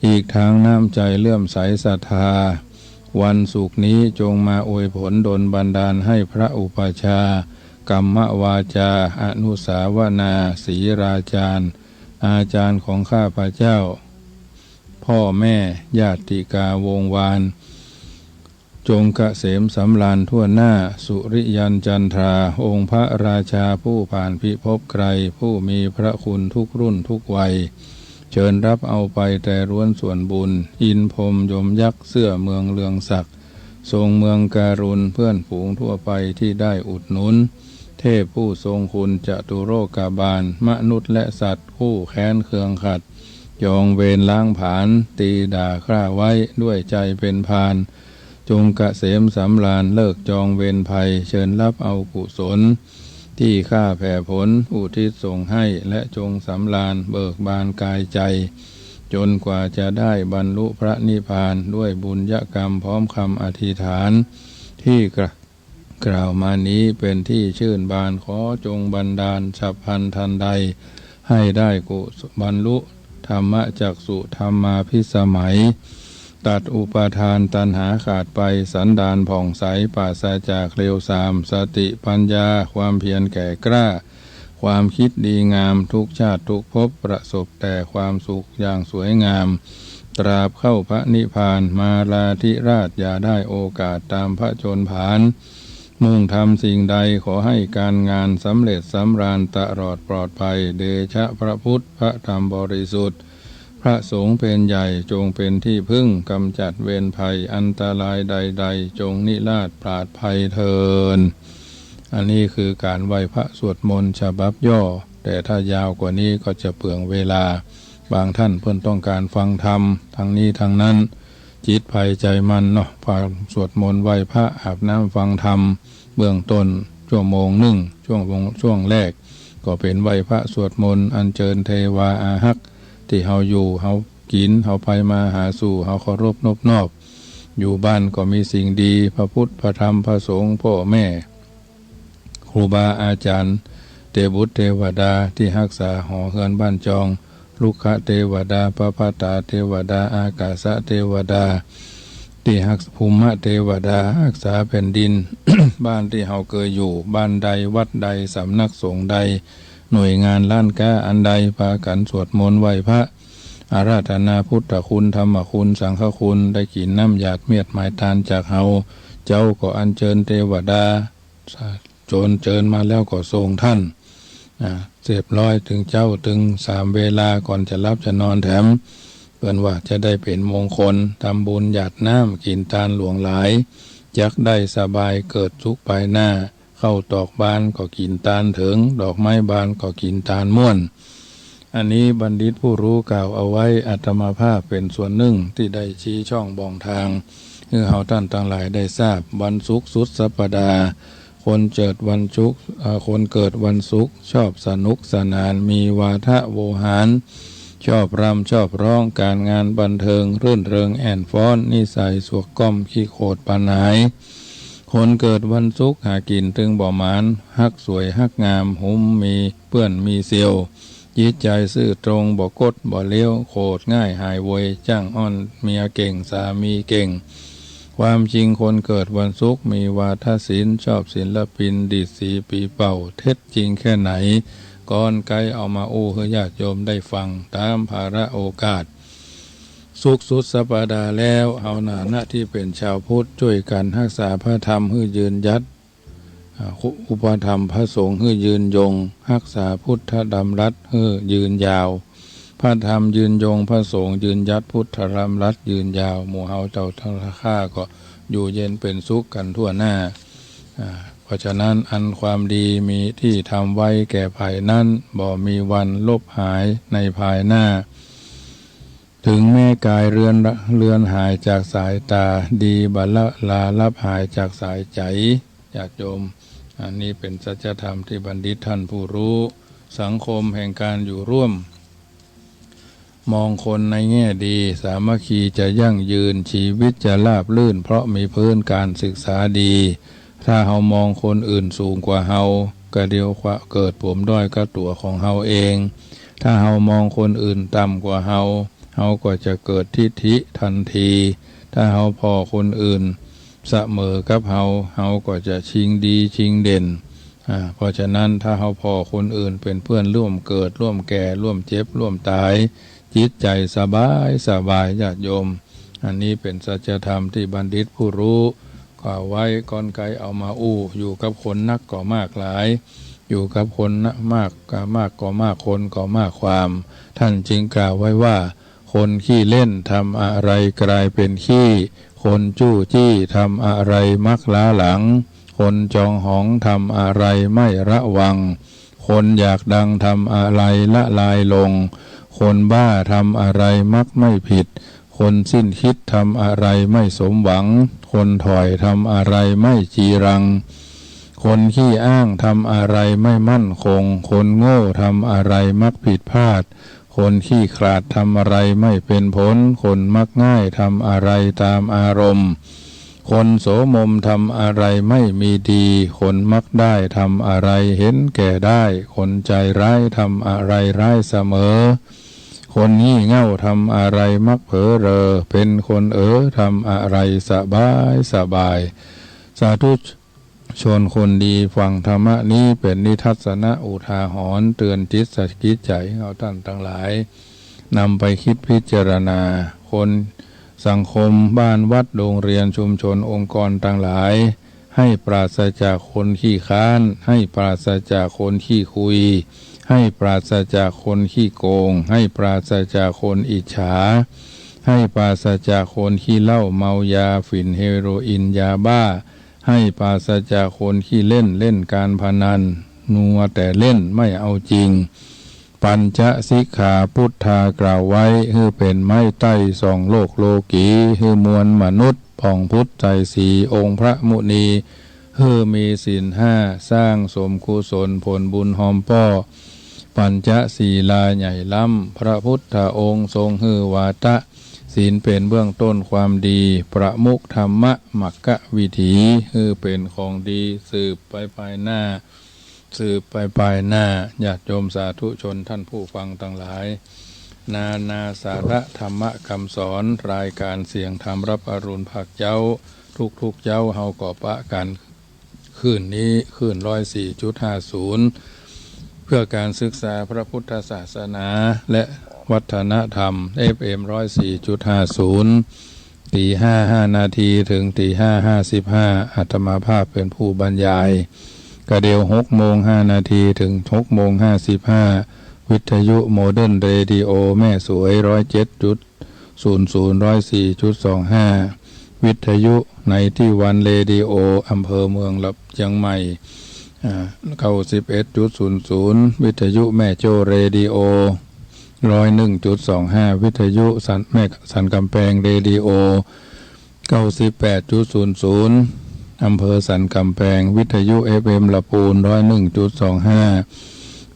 อีกทั้งน้ำใจเลื่อมใสศรัทธา วันศุกร์นี้จงมาอวยผลดลบันดาลให้พระอุปัชฌาย์ กัมมวาจา อนุสาวนา ศรีราจารย์ อาจารย์ของข้าพเจ้า พ่อแม่ ญาติกาวงศ์วาน จงเกษมสำราญทั่วหน้า สุริยันจันทรา องค์พระราชาผู้ผ่านพิภพไกล ผู้มีพระคุณทุกรุ่นทุกวัย เชิญรับเอาไปแต่ล้วนส่วนบุญ อินทร์พรหมยมยักษ์ เสื้อเมืองเรืองศักดิ์ ทรงเมืองการุณ เพื่อนฝูงทั่วไปที่ได้อุดหนุน เทพผู้ทรงคุณจตุโลกบาล มนุษย์และสัตว์ คู่แค้นเคืองขัด จองเวรล้างผลาญ ตีด่าฆ่าไว้ด้วยใจเป็นพาล จงเกษมสำราญ เลิกจองเวรภัย เชิญรับเอากุศล ที่ข้าแผ่ผลอุทิศส่งให้ และจงสำราญเบิกบานกายใจ จนกว่าจะได้บรรลุพระนิพพาน ด้วยบุญญกรรมพร้อมคำอธิษฐาน ที่กระ กล่าวมานี้เป็นที่ชื่นบาน ขอจงบันดาลฉับพลันทันใด ให้ได้กุศลบรรลุธรรมจักษุ ธรรมาภิสมัย ตัดอุปาทานตัณหาขาดไป สันดานผ่องใสปราศจากเลวทราม สติปัญญาความเพียรแก่กล้า ความคิดดีงาม ทุกชาติทุกภพประสบแต่ความสุขอย่างสวยงาม ตราบเข้าพระนิพพาน มาลาธิราชอย่าได้โอกาส ตามพระชนผาน มุ่งทำสิ่งใดขอให้การงานสำเร็จสำราญตลอดปลอดภัย เดชะพระพุทธพระธรรมบริสุทธิ์ พระสงฆ์เป็นใหญ่จงเป็นที่พึ่ง กำจัดเวรภัยอันตรายใดๆ จงนิราศปราศภัยเทอญ อันนี้คือการไหว้พระสวดมนต์ฉบับย่อ แต่ถ้ายาวกว่านี้ก็จะเปลืองเวลา บางท่านเปิ้นต้องการฟังธรรม ทั้งนี้ทั้งนั้น จิตใผใจมันเนาะ ฟังสวดมนต์ไหว้พระอาบน้ำฟังธรรม เบื้องต้นชั่วโมงนึ่ง ช่วงวง ช่วงแรก ก็เป๋นไหว้พระสวดมนต์ อัญเจิญเทวาอาฮัก ตี้เฮาอยู่ เฮากิ๋น เฮาไปมาหาสู่ เฮาเคารพนบนอบ อยู่บ้านก็มีสิ่งดี พระพุทธ พระธรรม พระสงฆ์ ป้อแม่ ครูบาอาจ๋ารย์ เตบุตรเตวดาตี้ฮักษาหอเฮือนบ้านจอง รุกขเตวดา ปพัตตาเตวดา อากาสะเตวดา ตี้ฮัก ภูมิเตวดาฮักษาแผ่นดิน บ้านตี้เฮาเกยอยู่ บ้านใด วัดใด สำนักสงฆ์ใด หน่วยงานร้านก๊าอันใด ปากั๋นสวดมนต์ไหว้พระ อาราธนาพุทธคุณ ธรรมคุณ สังฆคุณ ได้กิ๋นน้ำหยาดเมียดหมายตานจากเฮา เจ้าก็อัญเจิญเตวดา โจรเจิญมาแล้วก็ส่งต้อน อ่า เรียบร้อย ตึงเจ๊า ตึงสามเวลาก่อนจะหลับจะนอนแถม เปิ้นว่าจะได้เป๋นมงคล ทำบุญหยาดน้ำ กิ๋นตานหลวงหลาย จักได้สบาย เกิดสุขภายหน้า ข้าวตอกบานก็กิ๋นตานเถิง ดอกไม้บานก็กิ๋นตานม่วน อันนี้บัณฑิตผู้รู้กล่าวเอาไว้ อาตมาภาพเป๋นส่วนนึ่งตี้ได้ชี้ช่องบ่องทาง หื้อเฮาต้านตังหลายได้ทราบ วันศุกร์สุดสัปดาห์ คนเจิดวันศุกร์ เอ่อ คนเกิดวันศุกร์ ชอบสนุกสนาน มีวาทะโวหาร ชอบรำชอบร้อง ก๋านงานบันเทิง รื่นเริงแอ่นฟ้อน นิสัยสวกก้อม ขี้โขดปานหาย คนเกิดวันศุกร์ หากิ๋นตึงบ่หมาน ฮักสวยฮักงาม หุมมีเปื้อนมีเสี่ยว จิตใจ๋ซื่อตรง บ่ก๊ดบ่เลี้ยว โขดง่ายหายโวย จ้างอ้อนเมียเก่ง สามีเก่ง ความจริงคนเกิดวันศุกร์ มีวาทศิลป์ ชอบศิลปิน ดีดสีปีเป่า เท็จจริงแค่ไหน ก้อนไกเอามาอู้หื้อญาติโยมได้ฟัง ต๋ามภาระโอกาส ศุกร์สุดสัปดาห์แล้ว เฮาฐานะตี้เป๋นชาวพุทธ จ้วยกั๋นฮักษาพระธรรมหื้อยืนยัด อ่า อุปถัมภ์พระสงฆ์หื้อยืนยง ฮักษาพุทธดำรัสหื้อยืนยาว พระธรรมยืนยง พระสงฆ์ยืนยัด พุทธดำรัสยืนยาว หมู่เฮาเจ้าทั้งข้าก็อยู่เย็นเป๋นสุขกั๋นทั่วหน้า อ่า เพราะฉะนั้นอันความดีมีตี้ทำไว้แก่ใผนั้น บ่มีวันลบหายในภายหน้า ถึงแม้กายเลือน เลือนหายจากสายต๋า ดีบ่ละลาลับหายจากสายใจ๋ ญาติโยม อันนี้เป๋นสัจธรรมตี้บัณฑิตต้านผู้รู้ สังคมแห่งก๋านอยู่ร่วม มองคนในแง่ดี สามัคคีจะยั่งยืน ชีวิตจะราบรื่น เพราะมีพื้นก๋านศึกษาดี ถ้าเฮามองคนอื่นสูงกว่าเฮา ก็เดียวกับเกิดปมด้อยกับตั๋วของเฮาเอง ถ้าเฮามองคนอื่นต่ำกว่าเฮา เฮาก็จะเกิดทิฐิตันที ถ้าเฮาผ่อคนอื่นเสมอกับเฮา เฮาก็จะชิงดีชิงเด่น อ่า เพราะฉะนั้นถ้าเฮาผ่อคนอื่นเป๋นเปื้อนร่วมเกิด ร่วมแก่ ร่วมเจ็บ ร่วมต๋าย จิตใจ๋สบายสบาย ญาติโยม อันนี้เป๋นสัจธรรมตี้บัณฑิตผู้รู้กล่าวไว้ ก้อนไกเอามาอู้ อยู่กับคนนักก็มากหลาย อยู่กับคนมากก็มาก คนก็มากความ ต้านจึงกล่าวไว้ว่า คนขี้เล่นทำอะไรกลายเป๋นขี้ คนจู้จี้ทำอะไรมักล้าหลัง คนจองหองทำอะไรไม่ระวัง คนอยากดังทำอะไรละลายลง คนบ้าทำอะไรมักไม่ผิด คนสิ้นคิดทำอะไรไม่สมหวัง คนถ่อยทำอะไรไม่จีรัง คนขี้อ้างทำอะไรไม่มั่นคง คนโง่ทำอะไรมักผิดพลาด คนขี้ขลาดทำอะไรไม่เป็นผล คนมักง่ายทำอะไรตามอารมณ์ คนโสมมทำอะไรไม่มีดี คนมักได้ทำอะไรเห็นแก่ได้ คนใจร้ายทำอะไรร้ายเสมอ คนงี่เง่าทำอะไรมักเผลอเรอ เป็นคนเอ๋อทำอะไรสบายสบาย สาธุชนคนดีฟังธรรมะนี้ เป๋นนิทัศนะอุทาหรณ์ เตื๋อนจิตสะกิดใจ๋เฮาต้านตังหลาย นำไปคิดพิจารณา คนสังคม บ้านวัดโรงเรียนชุมชนองค์กรตังหลาย หื้อปราศจากคนขี้ค้าน หื้อปราศจากคนขี้คุย หื้อปราศจากคนขี้โกง หื้อปราศจากคนอิจฉา หื้อปราศจากคนขี้เหล้าเมายาฝิ่นเฮโรอีนยาบ้า หื้อปราศจากคนขี้เล่น เล่นการพนัน มัวแต่เล่นไม่เอาจริง ปัญจสิกขาปุทธากล่าวไว้ หื้อเป๋นไม้ใต้ส่องโลกโลกี หื้อมวลมนุษย์ผ่องพุทธใจ๋สี องค์พระมุนี หื้อมีศีลห้า สร้างสมกุศลผลบุญฮอมป้อ ปัญจศีลาใหญ่ล้ำ พระพุทธองค์ทรงหื้อวาทะ ศีลเป๋นเบื้องต้นความดี ประมุขธรรมะมรรควิถี หื้อเป๋นของดีสืบไปภายหน้า สืบไปภายหน้า ญาติโยมสาธุชนท่านผู้ฟังตังหลาย นานาสาระธรรมะคำสอน รายการเสียงธรรมรับอรุณภาคเจ๊า ทุกๆ เจ๊าเฮาก็ปะกั๋น คลื่นนี้ คลื่นร้อยสี่จุดห้าศูนย์ เพื่อการศึกษาพระพุทธศาสนาและวัฒนธรรม เอฟเอ็มร้อยสี่จุดห้าศูนย์ ตีห้าห้านาทีถึงตีห้าห้าสิบห้า อาตมาภาพเป๋นผู้บรรยาย กระเดี่ยวหกโมงห้านาทีถึงหกโมงห้าสิบห้า วิทยุโมเดิร์นเรดิโอแม่สวยร้อยเจ็ดจุดศูนย์ศูนย์ ร้อยสี่จุดสองห้า วิทยุไนตี้วันเรดิโออำเภอเมืองละ เจียงใหม่ อ่า เก้าสิบเอ็ดจุดศูนย์ศูนย์ วิทยุแม่โจ้เรดิโอ ร้อยหนึ่งจุดสองห้า วิทยุสัน แม่สันกำแพงเรดิโอ เก้าสิบแปดจุดศูนย์ศูนย์ อำเภอสันกำแพง วิทยุเอฟเอ็มละปูน ร้อยหนึ่งจุดสองห้า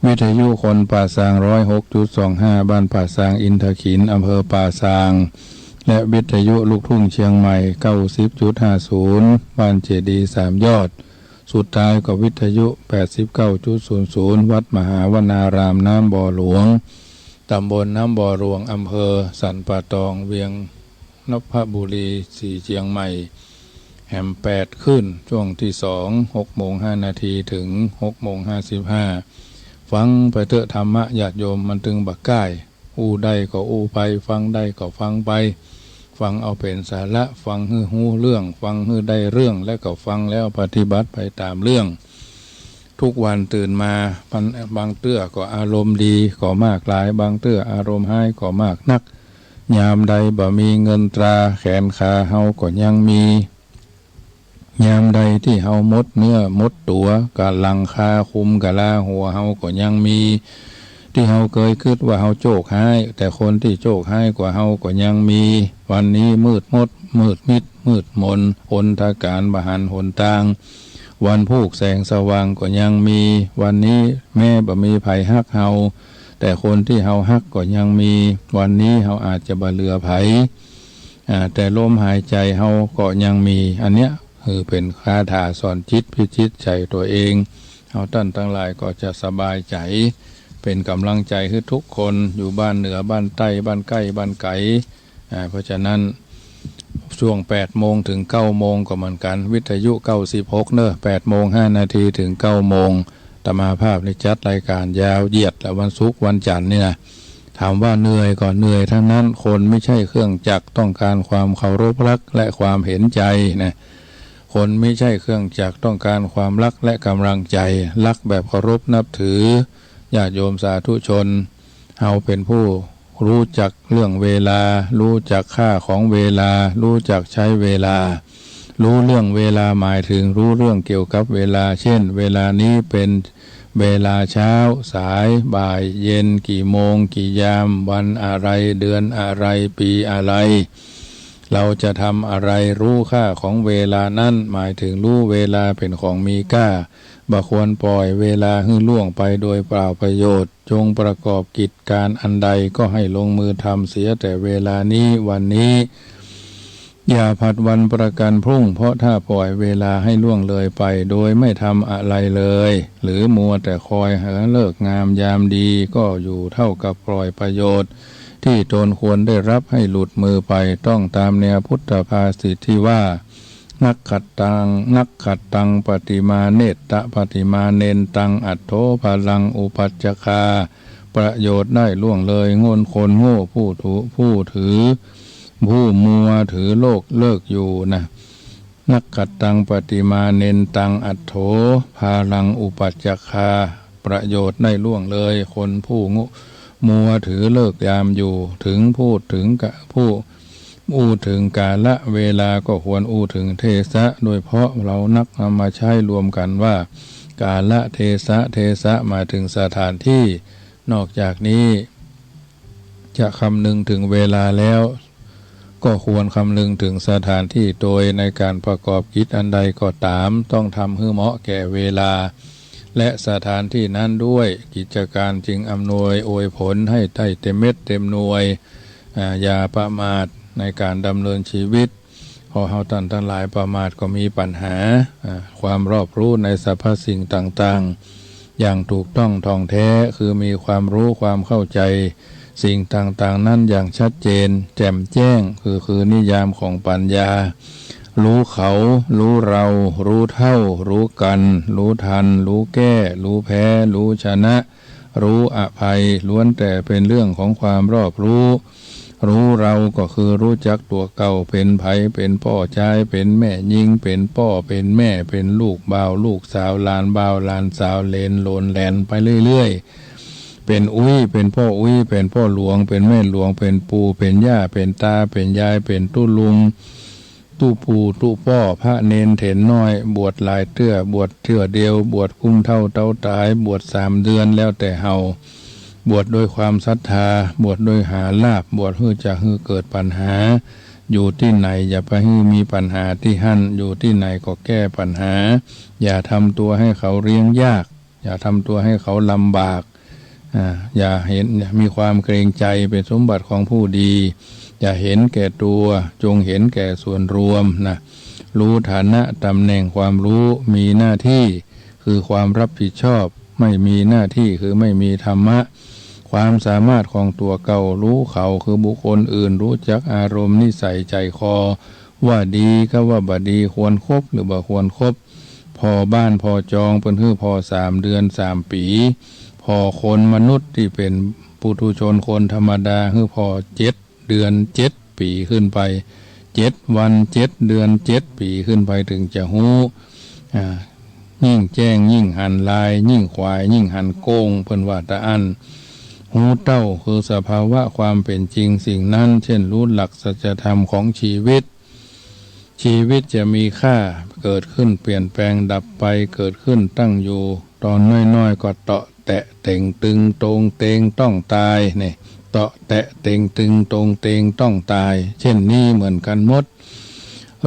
วิทยุคนป่าซาง ร้อยหกจุดสองห้า บ้านป่าซางอินทขิล อำเภอป่าซาง และวิทยุลูกทุ่งเชียงใหม่ เก้าสิบจุดห้าศูนย์ บ้านเจดีย์สามยอด สุดท้ายก็วิทยุ แปดสิบเก้าจุดศูนย์ศูนย์ วัดมหาวนารามน้ำบ่อหลวง ตำบลน้ำบ่อหลวง อำเภอสันป่าตอง เวียงนพบุรี สีเจียงใหม่ แหมแปดคลื่น ช่วงที่สอง หกโมงห้านาทีถึงหกโมงห้าสิบห้า ฟังไปเต๊อะธรรมะญาติโยม มันตึงบ่ก้าย อู้ได้ก็อู้ไป ฟังได้ก็ฟังไป ฟังเอาเป๋นสาระ ฟังหื้อฮู้เรื่อง ฟังหื้อได้เรื่อง และก็ฟังแล้วปฏิบัติไปต๋ามเรื่อง ทุกวันตื่นมา บาง บางเตื้อก็อารมณ์ดีก็มากหลาย บางเตื้ออารมณ์ฮ้ายก็มากนัก ยามใดบ่มีเงินตรา แขนขาเฮาก็ยังมี ยามใดตี้เฮาหมดเนื้อหมดตั๋ว กะหลังคาคลุมกะลาหัวเฮาก็ยังมี ตี้เฮาเกยกึ๊ดว่าเฮาโจคฮ้าย แต่คนตี้โจคฮ้ายกว่าเฮาก็ยังมี วันนี้มืดมด มืดมิด มืดมน อนธการบ่หันหนตาง วันพูกแสงสว่างก็ยังมี วันนี้แม้บ่มีใผฮักเฮา แต่คนตี้เฮาฮักก็ยังมี วันนี้เฮาอาจจะบ่เหลือใผ อ่า แต่ลมหายใจ๋เฮาก็ยังมี อันเนี้ย คือเป๋นคาถาสอนจิตพิชิตใจ๋ตั๋วเอง เฮาต้านตังหลายก็จะสบายใจ๋ เป๋นก๋ำลังใจ๋หื้อทุกคน อยู่บ้านเหนือบ้านใต้ บ้านใก้บ้านไก๋ อ่า เพราะฉะนั้น ช่วงแปดโมงถึงเก้าโมงก็เหมือนกั๋น วิทยุเก้าสิบหกเน่อ แปดโมงห้านาทีถึงเก้าโมง อาตมาภาพนี่จัดรายการยาวเหยียด และวันศุกร์วันจั๋นทร์นี่นะ ถามว่าเหนื่อยก็เหนื่อยทั้งนั้น คนไม่ใช่เครื่องจักร ต้องการความเคารพรักและความเห็นใจ๋นะ คนไม่ใช่เครื่องจักร ต้องการความรักและกำลังใจ๋ รักแบบเคารพนับถือ ญาติโยมสาธุชน เฮาเป๋นผู้รู้จักเรื่องเวลา รู้จักค่าของเวลา รู้จักใช้เวลา รู้เรื่องเวลาหมายถึงรู้เรื่องเกี่ยวกับเวลา เช่น เวลานี้เป๋นเวลาเช้า สาย บ่าย เย็น กี่โมง กี่ยาม วันอะไร เดือนอะไร ปีอะไร เราจะทำอะไร รู้ค่าของเวลานั้น หมายถึงรู้เวลาเป๋นของมีค่า บ่ควรปล่อยเวลาหื้อล่วงไปโดยเปล่าประโยชน์ จงประกอบกิจการอันใดก็ให้ลงมือทำเสียแต่เวลานี้ วันนี้ อย่าผัดวันประกันพรุ่ง เพราะถ้าปล่อยเวลาให้ล่วงเลยไปโดยไม่ทำอะไรเลย หรือมัวแต่คอยหาฤกษ์งามยามดี ก็อยู่เท่ากับปล่อยประโยชน์ ที่ตนควรได้รับให้หลุดมือไป ต้องตามแนวพุทธภาษิตที่ว่า นักขัตตัง นักขัตตัง ปะติมาเนตตะ ปะติมาเนนตัง อัตโถ พาลัง อุปัจจคา ประโยชน์ได้ล่วงเลย งนคนโง่ผู้ถือ ผู้ถือ ผู้มัวถือโลกเลิกอยู่นะ นักขัตตัง ปะติมาเนนตัง อัตโถ พาลัง อุปัจจคา ประโยชน์ได้ล่วงเลย คนผู้โง่ มัวถือเลิกยามอยู่ ถึงพูดถึงกะ ผู้อู้ถึงกาละเวลา ก็ควรอู้ถึงเทศะ โดยเพราะเรานักนำมาใช้รวมกันว่า กาละเทศะ เทศะหมายถึงสถานที่ นอกจากนี้ จะคำนึงถึงเวลาแล้ว ก็ควรคำนึงถึงสถานที่ โดยในการประกอบกิจอันใดก็ต๋าม ต้องทำหื้อเหมาะแก่เวลา และสถานที่นั้นด้วย กิจการจึงอำนวยอวยผลให้ได้เต็มเม็ดเต็มหน่วย อ่า อย่าประมาทในการดำเนินชีวิต เพราะเฮาต้านตังหลายประมาทก็มีปัญหา อ่า ความรอบรู้ในสรรพสิ่งต่างๆ อย่างถูกต้องท่องแท้ คือมีความรู้ความเข้าใจ๋สิ่งต่างๆ นั้นอย่างชัดเจนแจ่มแจ้ง คือ คือนิยามของปัญญา รู้เขา รู้เรา รู้เท่า รู้กั๋น รู้ทัน รู้แก้ รู้แพ้ รู้ชนะ รู้อภัย ล้วนแต่เป็นเรื่องของความรอบรู้ รู้เราก็คือรู้จักตั๋วเก่า เป๋นใผ เป๋นป้อจาย เป๋นแม่ญิง เป๋นป้อ เป๋นแม่ เป๋นลูกบ่าว ลูกสาว หลานบ่าว หลานสาว เหลน หลน แหลน ไปเรื่อยๆ เป๋นอุ๊ย เป๋นป้ออุ๊ย เป๋นป้อหลวง เป๋นแม่หลวง เป๋นปู่ เป๋นย่า เป๋นตา เป๋นยาย เป๋นตุ๊ลุง ตุ๊ปู่ตุ๊ป้อ พระเณรเถรน้อย บวชหลายเตื้อ บวชเตื้อเดียว บวชกุ้มเฒ่าเต๊าต๋าย บวชสามเดือน แล้วแต่เฮา บวชด้วยความศรัทธา บวชด้วยหาลาภ บวชหื้อจะหื้อเกิดปัญหา อยู่ตี้ไหนอย่าไปหื้อมีปัญหาตี้หั้น อยู่ตี้ไหนก็แก้ปัญหา อย่าทำตั๋วให้เขาเลี้ยงยาก อย่าทำตั๋วให้เขาลำบาก อ่า อย่าเห็น มีความเกรงใจ๋ เป๋นสมบัติของผู้ดี อย่าเห็นแก่ตั๋ว จงเห็นแก่ส่วนรวมนะ รู้ฐานะตำแหน่งความรู้ มีหน้าที่ คือความรับผิดชอบ ไม่มีหน้าที่ คือไม่มีธรรมะ ความสามารถของตั๋วเก่า รู้เขา คือบุคคลอื่น รู้จักอารมณ์นิสัยใจ๋คอ ว่าดีก็ว่าบ่ดี ควรคบหรือบ่ควรคบ ผ่อบ้านผ่อจอง เปิ้นหื้อผ่อสามเดือนสามปี๋ ผ่อคนมนุษย์ตี้เป๋นปุถุชนคนธรรมดา หื้อผ่อเจ็ดเดือนเจ็ดปี๋ขึ้นไป เจ็ดวันเจ็ดเดือนเจ็ดปี๋ขึ้นไป เถิงจะฮู้ อ่า ยิ่งแจ้งยิ่งหันลาย ยิ่งขวายยิ่งหันโก้ง เปิ้นว่าตะอั้น ฮู้เต้า คือสภาวะความเป๋นจริงสิ่งนั้น เช่น รู้หลักสัจธรรมของชีวิต ชีวิตจะมีค่า เกิดขึ้นเปลี่ยนแปลงดับไป เกิดขึ้นตั้งอยู่ ตอนน้อยๆ ก็เตาะแตะเต่งตึงตรงเตงต้องตาย นี่ เตาะแตะเต่งตึงตรงเตงต้องตาย เช่นนี้เหมือนกันหมด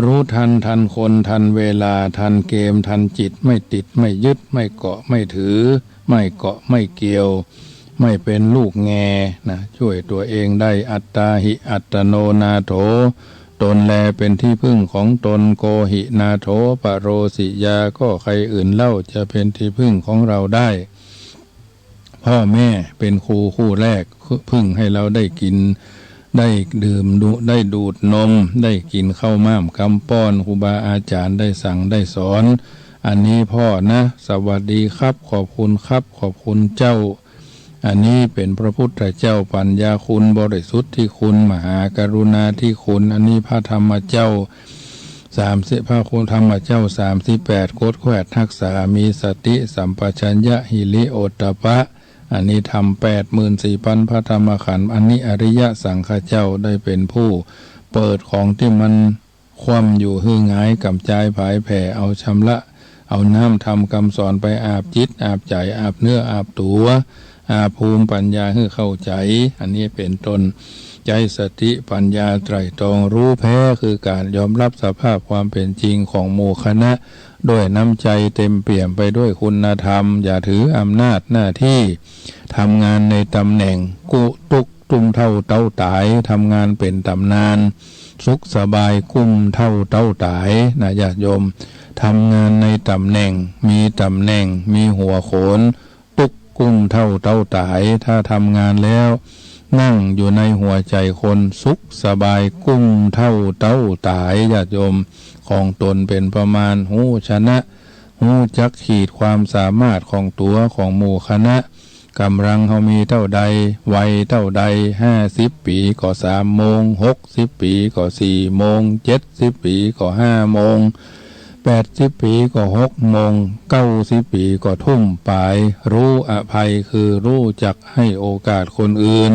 รู้ทัน ทันคน ทันเวลา ทันเกม ทันจิต ไม่ติด ไม่ยึด ไม่เกาะ ไม่ถือ ไม่เกาะ ไม่เกี่ยว ไม่เป็นลูกแงนะ ช่วยตั๋วเองได้ อัตตาหิ อัตตโน นาโถ ตนแลเป็นที่พึ่งของตน โกหิ นาโถ ปะโรสิยา ก็ใครอื่นเล่าจะเป็นที่พึ่งของเราได้ พ่อแม่เป็นครูคู่แรก พึ่งให้เราได้กิ๋น ได้ดื่ม ดู ได้ดูดนม ได้กิ๋นข้าวม่ามกำป้อน ครูบาอาจ๋ารย์ได้สั่งได้สอน อันนี้พ่อนะ สวัสดีครับ ขอบคุณครับ ขอบคุณเจ้า อันนี้เป๋นพระพุทธเจ้า ปัญญาคุณบริสุทธิคุณ มหากรุณาธิคุณ อันนี้พระธรรมเจ้า สามสิบ พระคุณธรรมเจ้า สามสิบแปด กดแคว่ฮักษา มีสติสัมปชัญญะ หิริโอตตัปปะ อันนี้ธรรมแปดหมื่นสี่พันพระธรรมขันธ์ อันนี้อริยสังฆเจ้าได้เป๋นผู้เปิดของตี้มันคว่ำอยู่หื้อหงายก๋ำจายผายแผ่ เอาชำระ เอาน้ำธรรมกำสอนไปอาบจิต อาบใจ๋ อาบเนื้อ อาบตั๋ว อาบภูมิปัญญาหื้อเข้าใจ๋ อันนี้เป๋นต้น ใจ๊สติปัญญาไตร่ตรองรู้แพ้ คือก๋านยอมรับสภาพความเป๋นจริงของหมู่คณะ ด้วยน้ำใจ๋เต็มเปี่ยมไปด้วยคุณธรรม อย่าถืออำนาจหน้าตี้ ทำงานในตำแหน่ง กู้ตุ๊ก กุ้มเฒ่าเต๊าต๋าย ทำงานเป๋นต๋ำนาน สุขสบาย กุ้มเฒ่าเต๊าต๋ายนะญาติโยม ทำงานในตำแหน่ง มีตำแหน่ง มีหัวโขน ตุ๊ก กุ้มเฒ่าเต๊าต๋าย ถ้าทำงานแล้ว นั่งอยู่ในหัวใจ๋คน สุขสบายกุ้มเต้าเต้าต๋าย ญาติโยม ของต๋นเป๋นประมาณ ฮู้ชนะ ฮู้จักขีดความสามารถของตั๋ว ของหมู่คณะ ก๋ำลังเฮามีเต้าใด วัยเต้าใด ห้าสิบปี๋ก็สามโมง หกสิบปี๋ก็สี่โมง เจ็ดสิบปี๋ก็ห้าโมง แปดสิบปี๋ก็หกโมง เก้าสิบปี๋ก็ทุ่มป๋าย ฮู้อภัยคือฮู้จักหื้อโอกาสคนอื่น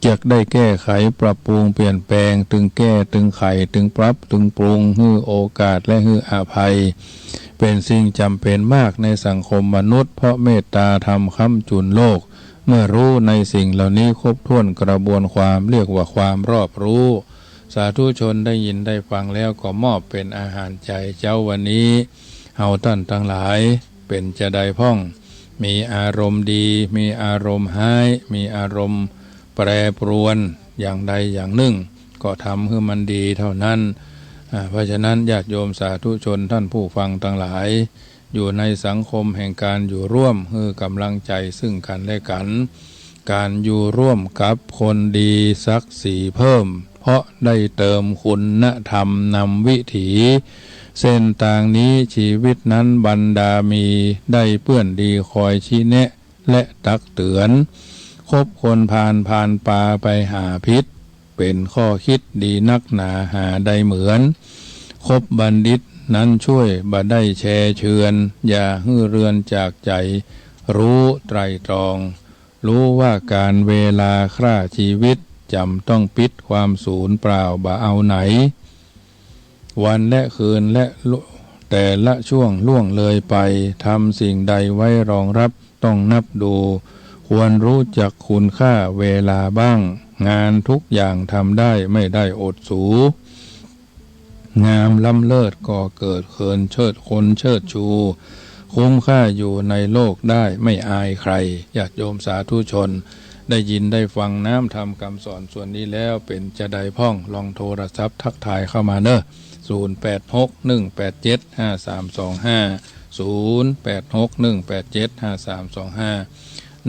จักได้แก้ไขปรับปรุงเปลี่ยนแปลง ตึงแก้ ตึงไข ตึงปรับ ตึงปรุง หื้อโอกาสและหื้ออภัย เป๋นสิ่งจ๋ำเป๋นมากในสังคมมนุษย์ เพราะเมตตาธรรมค้ำจุนโลก เมื่อฮู้ในสิ่งเหล่านี้ครบถ้วนกระบวนความ เรียกว่าความรอบรู้ สาธุชนได้ยินได้ฟังแล้วก็มอบเป๋นอาหารใจ๋เจ๊าวันนี้ เฮาต้านตังหลาย เป๋นจาใดพ่อง มีอารมณ์ดี มีอารมณ์ฮ้าย มีอารมณ์แปรปรวน อย่างใดอย่างนึ่ง ก็ทำหื้อมันดีเต้านั้น อ่า เพราะฉะนั้นญาติโยมสาธุชนต้านผู้ฟังตังหลาย อยู่ในสังคมแห่งก๋านอยู่ร่วม หื้อก๋ำลังใจ๋ซึ่งกั๋นและกั๋น ก๋านอยู่ร่วมกับคนดีสักสีเพิ่ม เพราะได้เติมคุณธรรมนำวิถี เส้นตางนี้ชีวิตนั้นบรรดามี ได้เปื้อนดีคอยชี้แนะ และตักเตือน คบคนพาลพาปาไปหาผิด เป๋นข้อคิดดีนักหนาหาได้เหมือน คบบัณฑิตนั้นช่วยบ่ได้แชเชือน อย่าหื้อเรือนจากใจ๋ ฮู้ไตร่ตรอง ฮู้ว่าก๋าลเวลาคร่าชีวิต จ๋ำต้องปิดความสูญเปล่าบ่เอาไหน วันและคืนและลุ แต่ละช่วงล่วงเลยไป ทำสิ่งใดไว้รองรับ ต้องนับดู ควรฮู้จักคุณค่าเวลาบ้าง งานทุกอย่างทำได้ไม่ได้อดสู งามล้ำเลิศก่อเกิดเขินเชิดคนเชิดชู คุ้มค่าอยู่ในโลกได้ไม่อายใคร ญาติโยมสาธุชน ได้ยินได้ฟังน้ำธรรมคำสอนส่วนนี้แล้ว เป๋นจาใดพ่อง ลองโทรศัพท์ทักทายเข้ามาเนอะ ศูนย์แปดหกหนึ่งแปดเจ็ดห้าสามสองห้า ศูนย์แปดหกหนึ่งแปดเจ็ดห้าสามสองห้า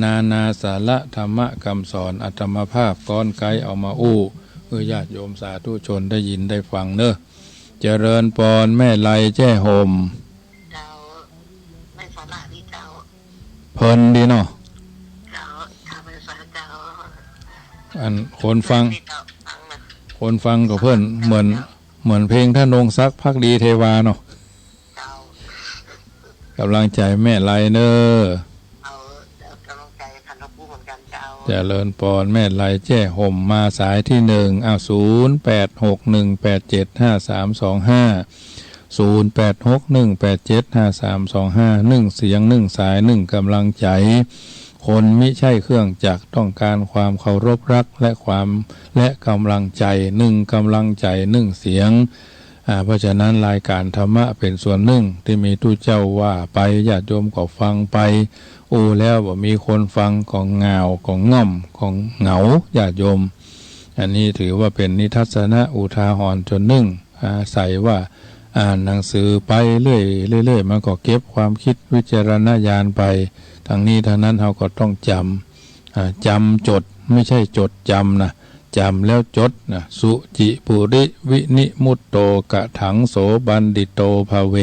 นานาสาระธรรมะคำสอนอาตมาภาพก้อนไกลเอามาอู้ เพื่อญาติโยมสาธุชนได้ยินได้ฟังเนอะ เจริญปอนแม่ไลแจ้ห่ม เจ้า ไม่สาระดีเจ้า เพลินดีเนาะ เจ้า ทำให้ฟังเจ้า อันคนฟัง ดีเจ้า ฟังนะ คนฟังก็เพลิน เหมือน เจ้า เหมือนเพลงธนงศักดิ์ ภักดีเทวาเนาะ เจ้า กำลังใจ๋แม่ไลเนอะ เอา เจ้า กำลังใจ๋ท่านหลวงปู่เหมือนกั๋นเจ้า เจริญปอนแม่ไลแจ้ห่มมาสายตี้หนึ่ง อ้าว ศูนย์แปดหกหนึ่งแปดเจ็ดห้าสามสองห้า ศูนย์แปดหกหนึ่งแปดเจ็ดห้าสามสองห้า นึ่งเสียงนึ่งสายนึ่งกำลังใจ๋ คนมิใจ้เครื่องจักร ต้องก๋านความเคารพฮักและความ และกำลังใจ๋ นึ่งกำลังใจ๋นึ่งเสียง อ่า เพราะฉะนั้นรายก๋านธรรมะเป๋นส่วนนึ่งตี้มีตุ๊เจ้าว่าไป ญาติโยมก็ฟังไป อู้แล้วบ่มีคนฟังก็เหงา ก็ง่อม ก็เหงา ญาติโยม อันนี้ถือว่าเป๋นนิทัศนะอุทาหรณ์ส่วนนึ่ง อาศัยว่าอ่านหนังสือไปเรื่อย เรื่อยๆ มันก็เก็บความคิดวิจารณญาณไป ทั้งนี้ทั้งนั้นเฮาก็ต้องจ๋ำ อ่า จ๋ำจด ไม่ใช่จดจำนะ จ๋ำแล้วจดนะ สุจิปุริวินิมมุตโต กะถังโส บัณฑิโต ภะเว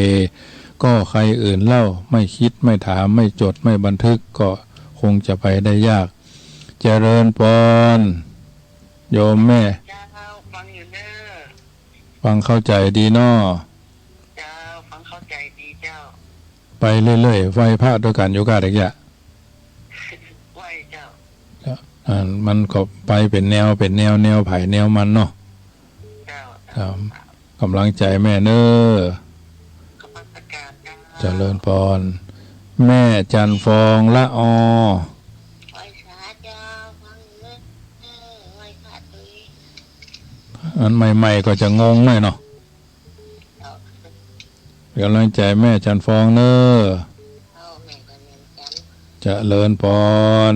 ก็ใครอื่นเล่า ไม่คิด ไม่ถาม ไม่จด ไม่บันทึก ก็คงจะไปได้ยาก เจริญปอน โยมแม่ เจ้า ฟังอยู่เน้อ ฟังเข้าใจ๋ดีเนาะ เจ้า ฟังเข้าใจ๋ดีเจ้า ไปเรื่อยๆ ไหว้พระตวยกั๋นอยู่ก้าเด็กยะ ไหว้เจ้า อ่า มันก็ไปเป๋นแนว เป๋นแนว แนวใผแนวมันเนาะ เจ้า ครับ กำลังใจ๋แม่เน้อ นมัสก๋านเจ้า เจริญปอน แม่จันทร์ฟองละออ ไหว้สาเจ้า ฟังอยู่เน้อ ไหว้พระตวย อันใหม่ๆ ก็จะงงหน่อยเนาะ กำลังใจ๋แม่จันทร์ฟองเน้อ เจ้า แม่จันทร์ เจริญปอน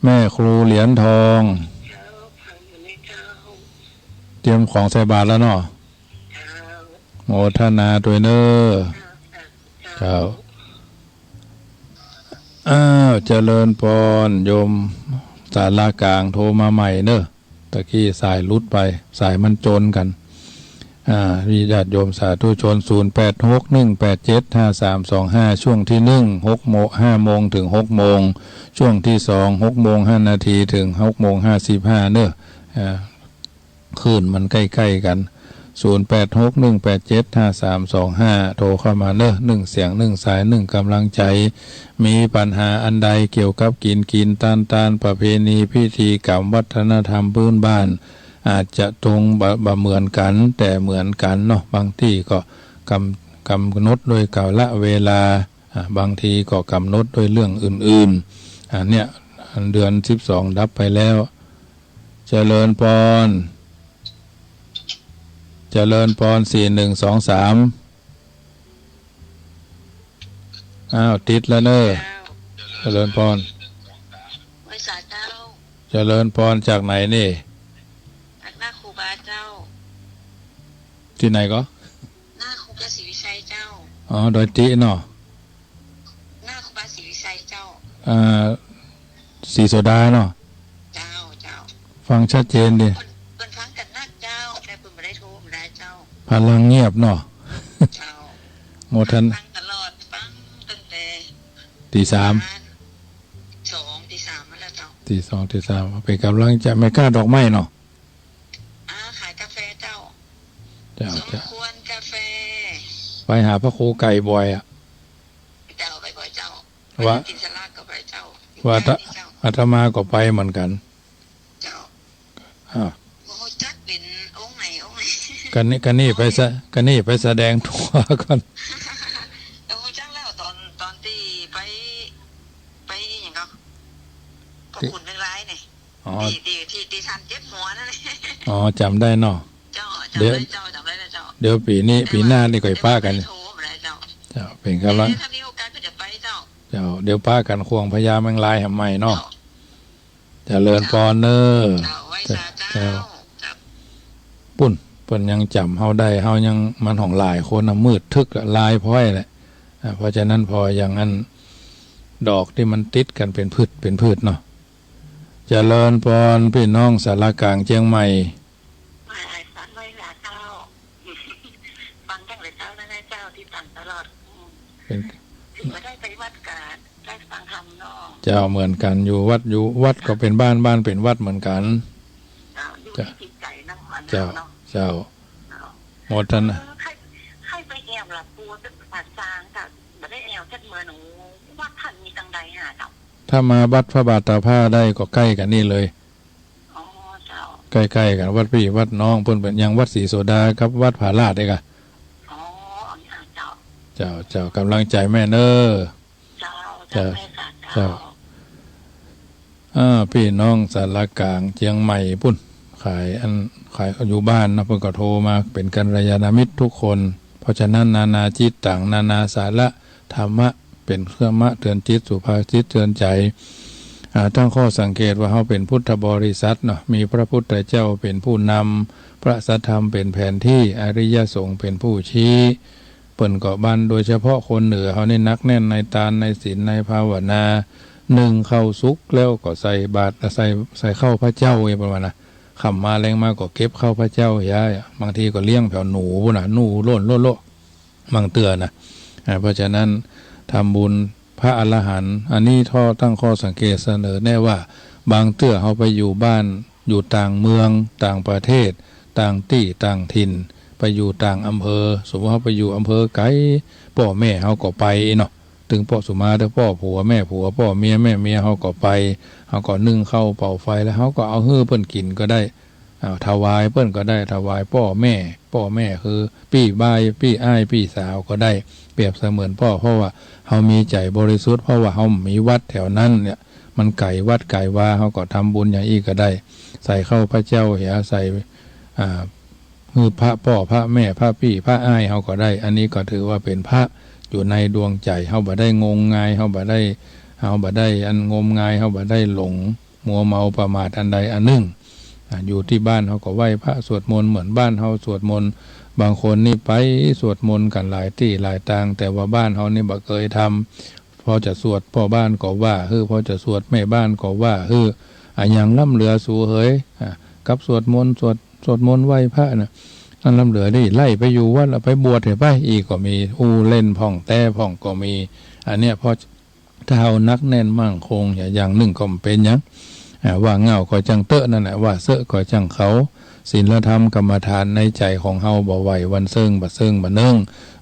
แม่ครูเหรียญทอง เจ้า ฟังอยู่เน้อเจ้า เตรียมของใส่บาตรแล้วเนาะ เจ้า โมทนาตวยเน้อ เจ้า เจ้า อ้าว เจริญปอน โยม ศาลากลางโทรมาใหม่เนอะ ตะกี้สายหลุดไป สายมันจนกั๋น อ่า มีญาติโยมสาธุชน ศูนย์แปดหก หนึ่งแปดเจ็ด ห้าสามสองห้า ช่วงที่หนึ่ง หกโมง ห้าโมงถึงหกโมง ช่วงที่สอง หกโมงห้านาทีถึงหกโมงห้าสิบห้าเนอะ อ่า คลื่นมันใก้ๆ กั๋น ศูนย์แปดหก หนึ่งแปดเจ็ด ห้าสามสองห้า โทรเข้ามาเนอะ หนึ่งเสียง หนึ่งสาย หนึ่งก๋ำลังใจ๋ มีปัญหาอันใดเกี่ยวกับกิ๋นกิ๋น ตานตาน ประเพณี พิธีกรรม วัฒนธรรมพื้นบ้าน อาจจะตรงบ่ บ่เหมือนกั๋น แต่เหมือนกั๋นเนาะ บางตี้ก็กำ กำหนดโดยกาละเวลา อ่า บางทีก็กำหนดโดยเรื่องอื่นๆ อันเนี้ย อันเดือนสิบสองดับไปแล้ว เจริญพร เจริญพร สี่หนึ่งสองสาม อ้าว ติดแล้วเนอะ เจ้า เจริญพร ไหว้สาเจ้า เจริญพร จากไหนนี่ จากหน้าครูบาเจ้า ตี้ไหนก็ หน้าครูบาศรีวิชัยเจ้า อ๋อ ดอยตี้เนาะ หน้าครูบาศรีวิชัยเจ้า อ่า ศรีโสดาเนาะ เจ้า เจ้า ฟังชัดเจนดี เปิ้น เปิ้นฟังกั๋นนักเจ้า แต่เปิ้นบ่ได้โทรมาได้เจ้า พลังเงียบเนาะ เจ้า โมทน- ฟังตลอด ฟังตั้งแต่ ตีสาม ประมาณสอง ตีสามมาแล้วเจ้า ตีสอง ตีสาม เป๋นก๋ำลังใจ๋ แม่ก๊าดอกไม้เนาะ อ่า ขายกาแฟเจ้า เจ้า สม เจ้า ควรกาแฟ ไปหาพระครูไก่บ่อยอะ เจ้า ไปบ่อยเจ้า ว่า กิ๋นสลากก็ไปเจ้า ว่า อยู่ใกล้นี่เจ้า อาตมาก็ไปเหมือนกั๋น เจ้า อ่า บ่ฮู้จักเป๋นองค์ไหนองค์ไหน กั๋นนี่ กั๋นนี่ไปสะ กั๋นนี่ไปแสดงตั๋วก่อน บ่ฮู้จักแล้ว ต๋อน ต๋อนตี้ไป ไปหยังก็ พ่อขุนเมืองลายนี่ อ๋อ ตี้ ตี้ ตี้ ตี้ต้านเจ็บหัวนั่นแหละ อ๋อ จ๋ำได้เนาะ เจ้า จ๋ำได้เจ้า จ๋ำได้เจ้า เดี๋ยวปี๋นี้ ปี๋หน้านี่ก่อยปะกั๋น เจ้า เป๋นก๋ำลัง เดี๋ยวถ้ามีโอกาสก็จะไปเจ้า เจ้า เดี๋ยวปะกั๋นควงพญาเมืองลายแหมใหม่เนาะ เจ้า เจริญพรเนอะ เจ้า ไหว้สาเจ้า เจ้า เจ้า ปุ้น เปิ้นยังจ๋ำเฮาได้ เฮายัง มันของหลายคนน่ะ มืดทึ๊กละ ลายพ้อยแหละ อ่า เพราะฉะนั้นพออย่างนั้น ดอกตี้มันติดกั๋นเป๋นพืช เป๋นพืชเนาะ เจริญพร ปี้น้องสารกลางเจียงใหม่ ไหว้สาเจ้า ฟังตั้งแต่เจ๊าแล้วนะเจ้า ติดต๋ามตลอด อืม เป๋น ถือว่าได้ไปวัดก็ได้ฟังธรรมเนาะ เจ้า เหมือนกั๋น อยู่วัด อยู่วัดก็เป๋นบ้าน บ้านเป๋นวัดเหมือนกั๋น เจ้า อยู่ เจ้า ที่จิตใจนะ มัน เจ้า เนาะ เจ้า เจ้า โมทนา เออ ใค่ ใค่ไปแอวละปู่ วัดป่าซาง ก็บ่ได้แอวจักเมือง โอ้ วัดต้านมีตังใดหาเจ้า ถ้ามาวัดพระบาทตากผ้าได้ก็ใก้กั๋นนี่เลย อ๋อ เจ้า ใก้ๆ กั๋น วัดปี้วัดน้อง เปิ้นเป๋นอย่างวัดศรีโสดากับวัดผาลาดเองอะ อ๋อ เจ้า เจ้า เจ้า ก๋ำลังใจ๋แม่เนอะ เจ้า เจ้า เจ้า แม่สาเจ้า เจ้า อ่า ปี้น้องสารกลางเจียงใหม่ปุ้น ขายอัน ขายอยู่บ้านนะ เปิ้นก็โทรมา เป๋นกัลยาณมิตรทุกคน เพราะฉะนั้น นานาจิตตัง นานาสาระธรรมะ เป๋นเครื่องมะเตือนจิต สุภาษิตเตือนใจ๋ อ่า ตั้งข้อสังเกตว่าเฮาเป๋นพุทธบริษัทเนาะ มีพระพุทธเจ้าเป๋นผู้นำ พระสัทธรรมเป๋นแผนตี้ อริยสงฆ์เป๋นผู้ชี้ เปิ้นก็บัน โดยเฉพาะคนเหนือเฮานี่หนักแน่นในตาน ในศีล ในภาวนา นึ่งข้าวสุกแล้วก็ใส่บาตร ใส่ ใส่ข้าวพระเจ้า เปิ้นว่านะ ค่ำมาแลงมาก็เก็บข้าวพระเจ้า ย้าย บางทีก็เลี้ยงแผวหนูปุ้นนะ หนูโล่นโล่นโล่น บางเตื้อนะ อ่า เพราะฉะนั้นทำบุญพระอรหันต์ อันนี้ข้อตั้งข้อสังเกตเสนอแนะว่า บางเตื้อเฮาไปอยู่บ้าน อยู่ต่างเมือง ต่างประเทศ ต่างตี้ต่างถิ่น ไปอยู่ต่างอำเภอ สมมุติเฮาไปอยู่อำเภอไก๋ ป้อแม่เฮาก็ไปเนาะ ตึงป้อสุมาเต๊อะ ป้อผัวแม่ผัว ป้อเมียแม่เมีย เฮาก็ไป เฮาก็นึ่งข้าวเป่าไฟ แล้วเฮาก็เอาหื้อเปิ้นกิ๋นก็ได้ อ่า ถวายเปิ้นก็ได้ ถวายป้อแม่ ป้อแม่คือปี้บ่าย ปี้อ้าย ปี้สาวก็ได้ เปรียบเสมือนป้อ เพราะว่าเฮามีใจ๋บริสุทธิ์ เพราะว่าเฮามีวัดแถวนั้นเนี่ย มันไก๋วัดไก๋วา เฮาก็ทำบุญอย่างอี้ก็ได้ ใส่ข้าวพระเจ้าเหีย ใส่ อ่า หื้อพระป้อ พระแม่ พระปี้ พระอ้ายเฮาก็ได้ อันนี้ก็ถือว่าเป๋นพระอยู่ในดวงใจ๋ เฮาบ่ได้งมงาย เฮาบ่ได้ เฮาบ่ได้อันงมงาย เฮาบ่ได้หลง มัวเมาประมาทอันใดอันนึ่ง อ่า อยู่ตี้บ้านเฮาก็ไหว้พระสวดมนต์เหมือนบ้านเฮาสวดมนต์ บางคนนี่ไปสวดมนต์กั๋นหลายตี้หลายตาง แต่ว่าบ้านเฮานี่บ่เกยทำ พอจะสวดป้อบ้านก็ว่าหื้อ พอจะสวดแม่บ้านก็ว่าหื้อ อะหยังล้ำเหลือสูเหย อ่า กับสวดมนต์ สวด สวดมนต์ไหว้พระน่ะ อันล้ำเหลือตี้ไล่ไปอยู่วัด เอาไปบวชเถอะไป อี้ก็มี อู้เล่นพ่องแต๊พ่องก็มี อันเนี้ย เพราะถ้าเฮาหนักแน่นมั่นคง อย่างนึ่งก็บ่เป๋นหยัง อ่า ว่าเหง้าก็จั้งเต๊อะนั่นแหละ ว่าเซอะก็จั้งเขา ศีลธรรมกรรมฐานในใจ๋ของเฮาบ่ไหววันเซิ่งบ่เซิ่งบ่เนิ่ง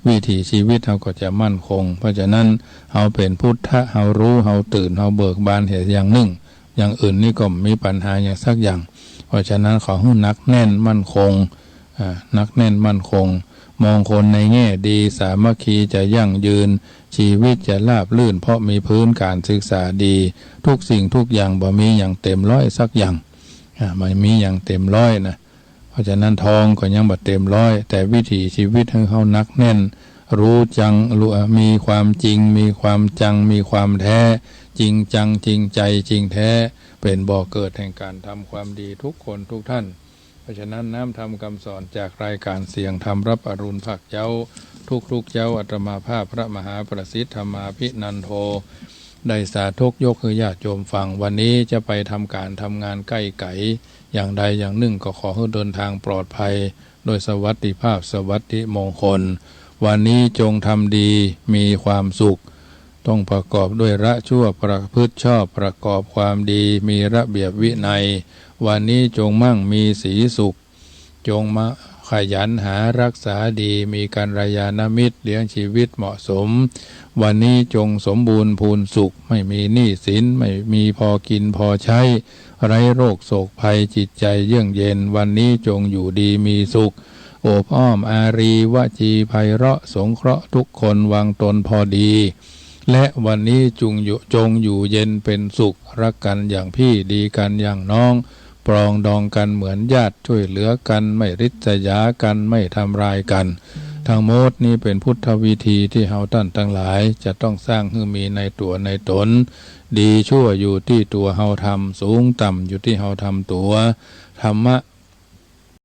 วิถีชีวิตเฮาก็จะมั่นคง เพราะฉะนั้นเฮาเป๋นพุทธะ เฮาฮู้ เฮาตื่น เฮาเบิกบานเหียอย่างนึ่ง อย่างอื่นนี่ก็บ่มีปัญหาหยังสักอย่าง เพราะฉะนั้นขอหื้อหนักแน่นมั่นคง อ่า หนักแน่นมั่นคง มองคนในแง่ดี สามัคคีจะยั่งยืน ชีวิตจะราบรื่น เพราะมีพื้นการศึกษาดี ทุกสิ่งทุกอย่างบ่มีหยังเต็มร้อยสักอย่าง อ่า บ่มีหยังเต็มร้อยนะ เพราะฉะนั้นทองก็ยังบ่เต็มร้อย แต่วิถีชีวิตหื้อเฮาหนักแน่น ฮู้จัง ฮู้ มีความจริง มีความจัง มีความแท้ จริงจัง จริงใจ๋ จริงแท้ เป๋นบ่อเกิดแห่งการทำความดีทุกคนทุกท่าน เพราะฉะนั้นน้ำธรรมกำสอนจากรายการเสียงธรรมรับอรุณภาคเจ๊า ทุกๆ เจ๊า อาตมาภาพพระมหาประสิทธิ์ธรรมาภินันโท ได้สาธกยกหื้อญาติโยมฟัง วันนี้จะไปทำการทำงานใก้ไก๋ อย่างใดอย่างนึ่งก็ขอหื้อเดินทางปลอดภัย โดยสวัสดิภาพสวัสดิมงคล วันนี้จงทำดีมีความสุข ต้องประกอบด้วยละชั่วประพฤติชอบ ประกอบความดีมีระเบียบวินัย วันนี้จงมั่งมีสีสุข จงมาขยันหารักษาดี มีกัลยาณมิตรเลี้ยงชีวิตเหมาะสม วันนี้จงสมบูรณ์พูนสุข ไม่มีหนี้สิน ไม่มีพอกิ๋นพอใจ๊ ไร้โรคโศกภัย จิตใจเยือกเย็น วันนี้จงอยู่ดีมีสุข โอบอ้อมอารี วจีไพเราะ สงเคราะห์ทุกคน วางตนพอดี และวันนี้จงอยู่ จงอยู่เย็นเป็นสุข รักกันอย่างพี่ ดีกันอย่างน้อง ปรองดองกันเหมือนญาติ ช่วยเหลือกัน ไม่ริษยากัน ไม่ทำลายกัน ทั้งหมดนี้เป๋นพุทธวิธีตี้เฮาต้านตังหลายจะต้องสร้างหื้อมีในตั๋วในต๋น ดีชั่วอยู่ตี้ตั๋วเฮาทำ สูงต่ำอยู่ตี้เฮาทำตั๋ว ธรรมะ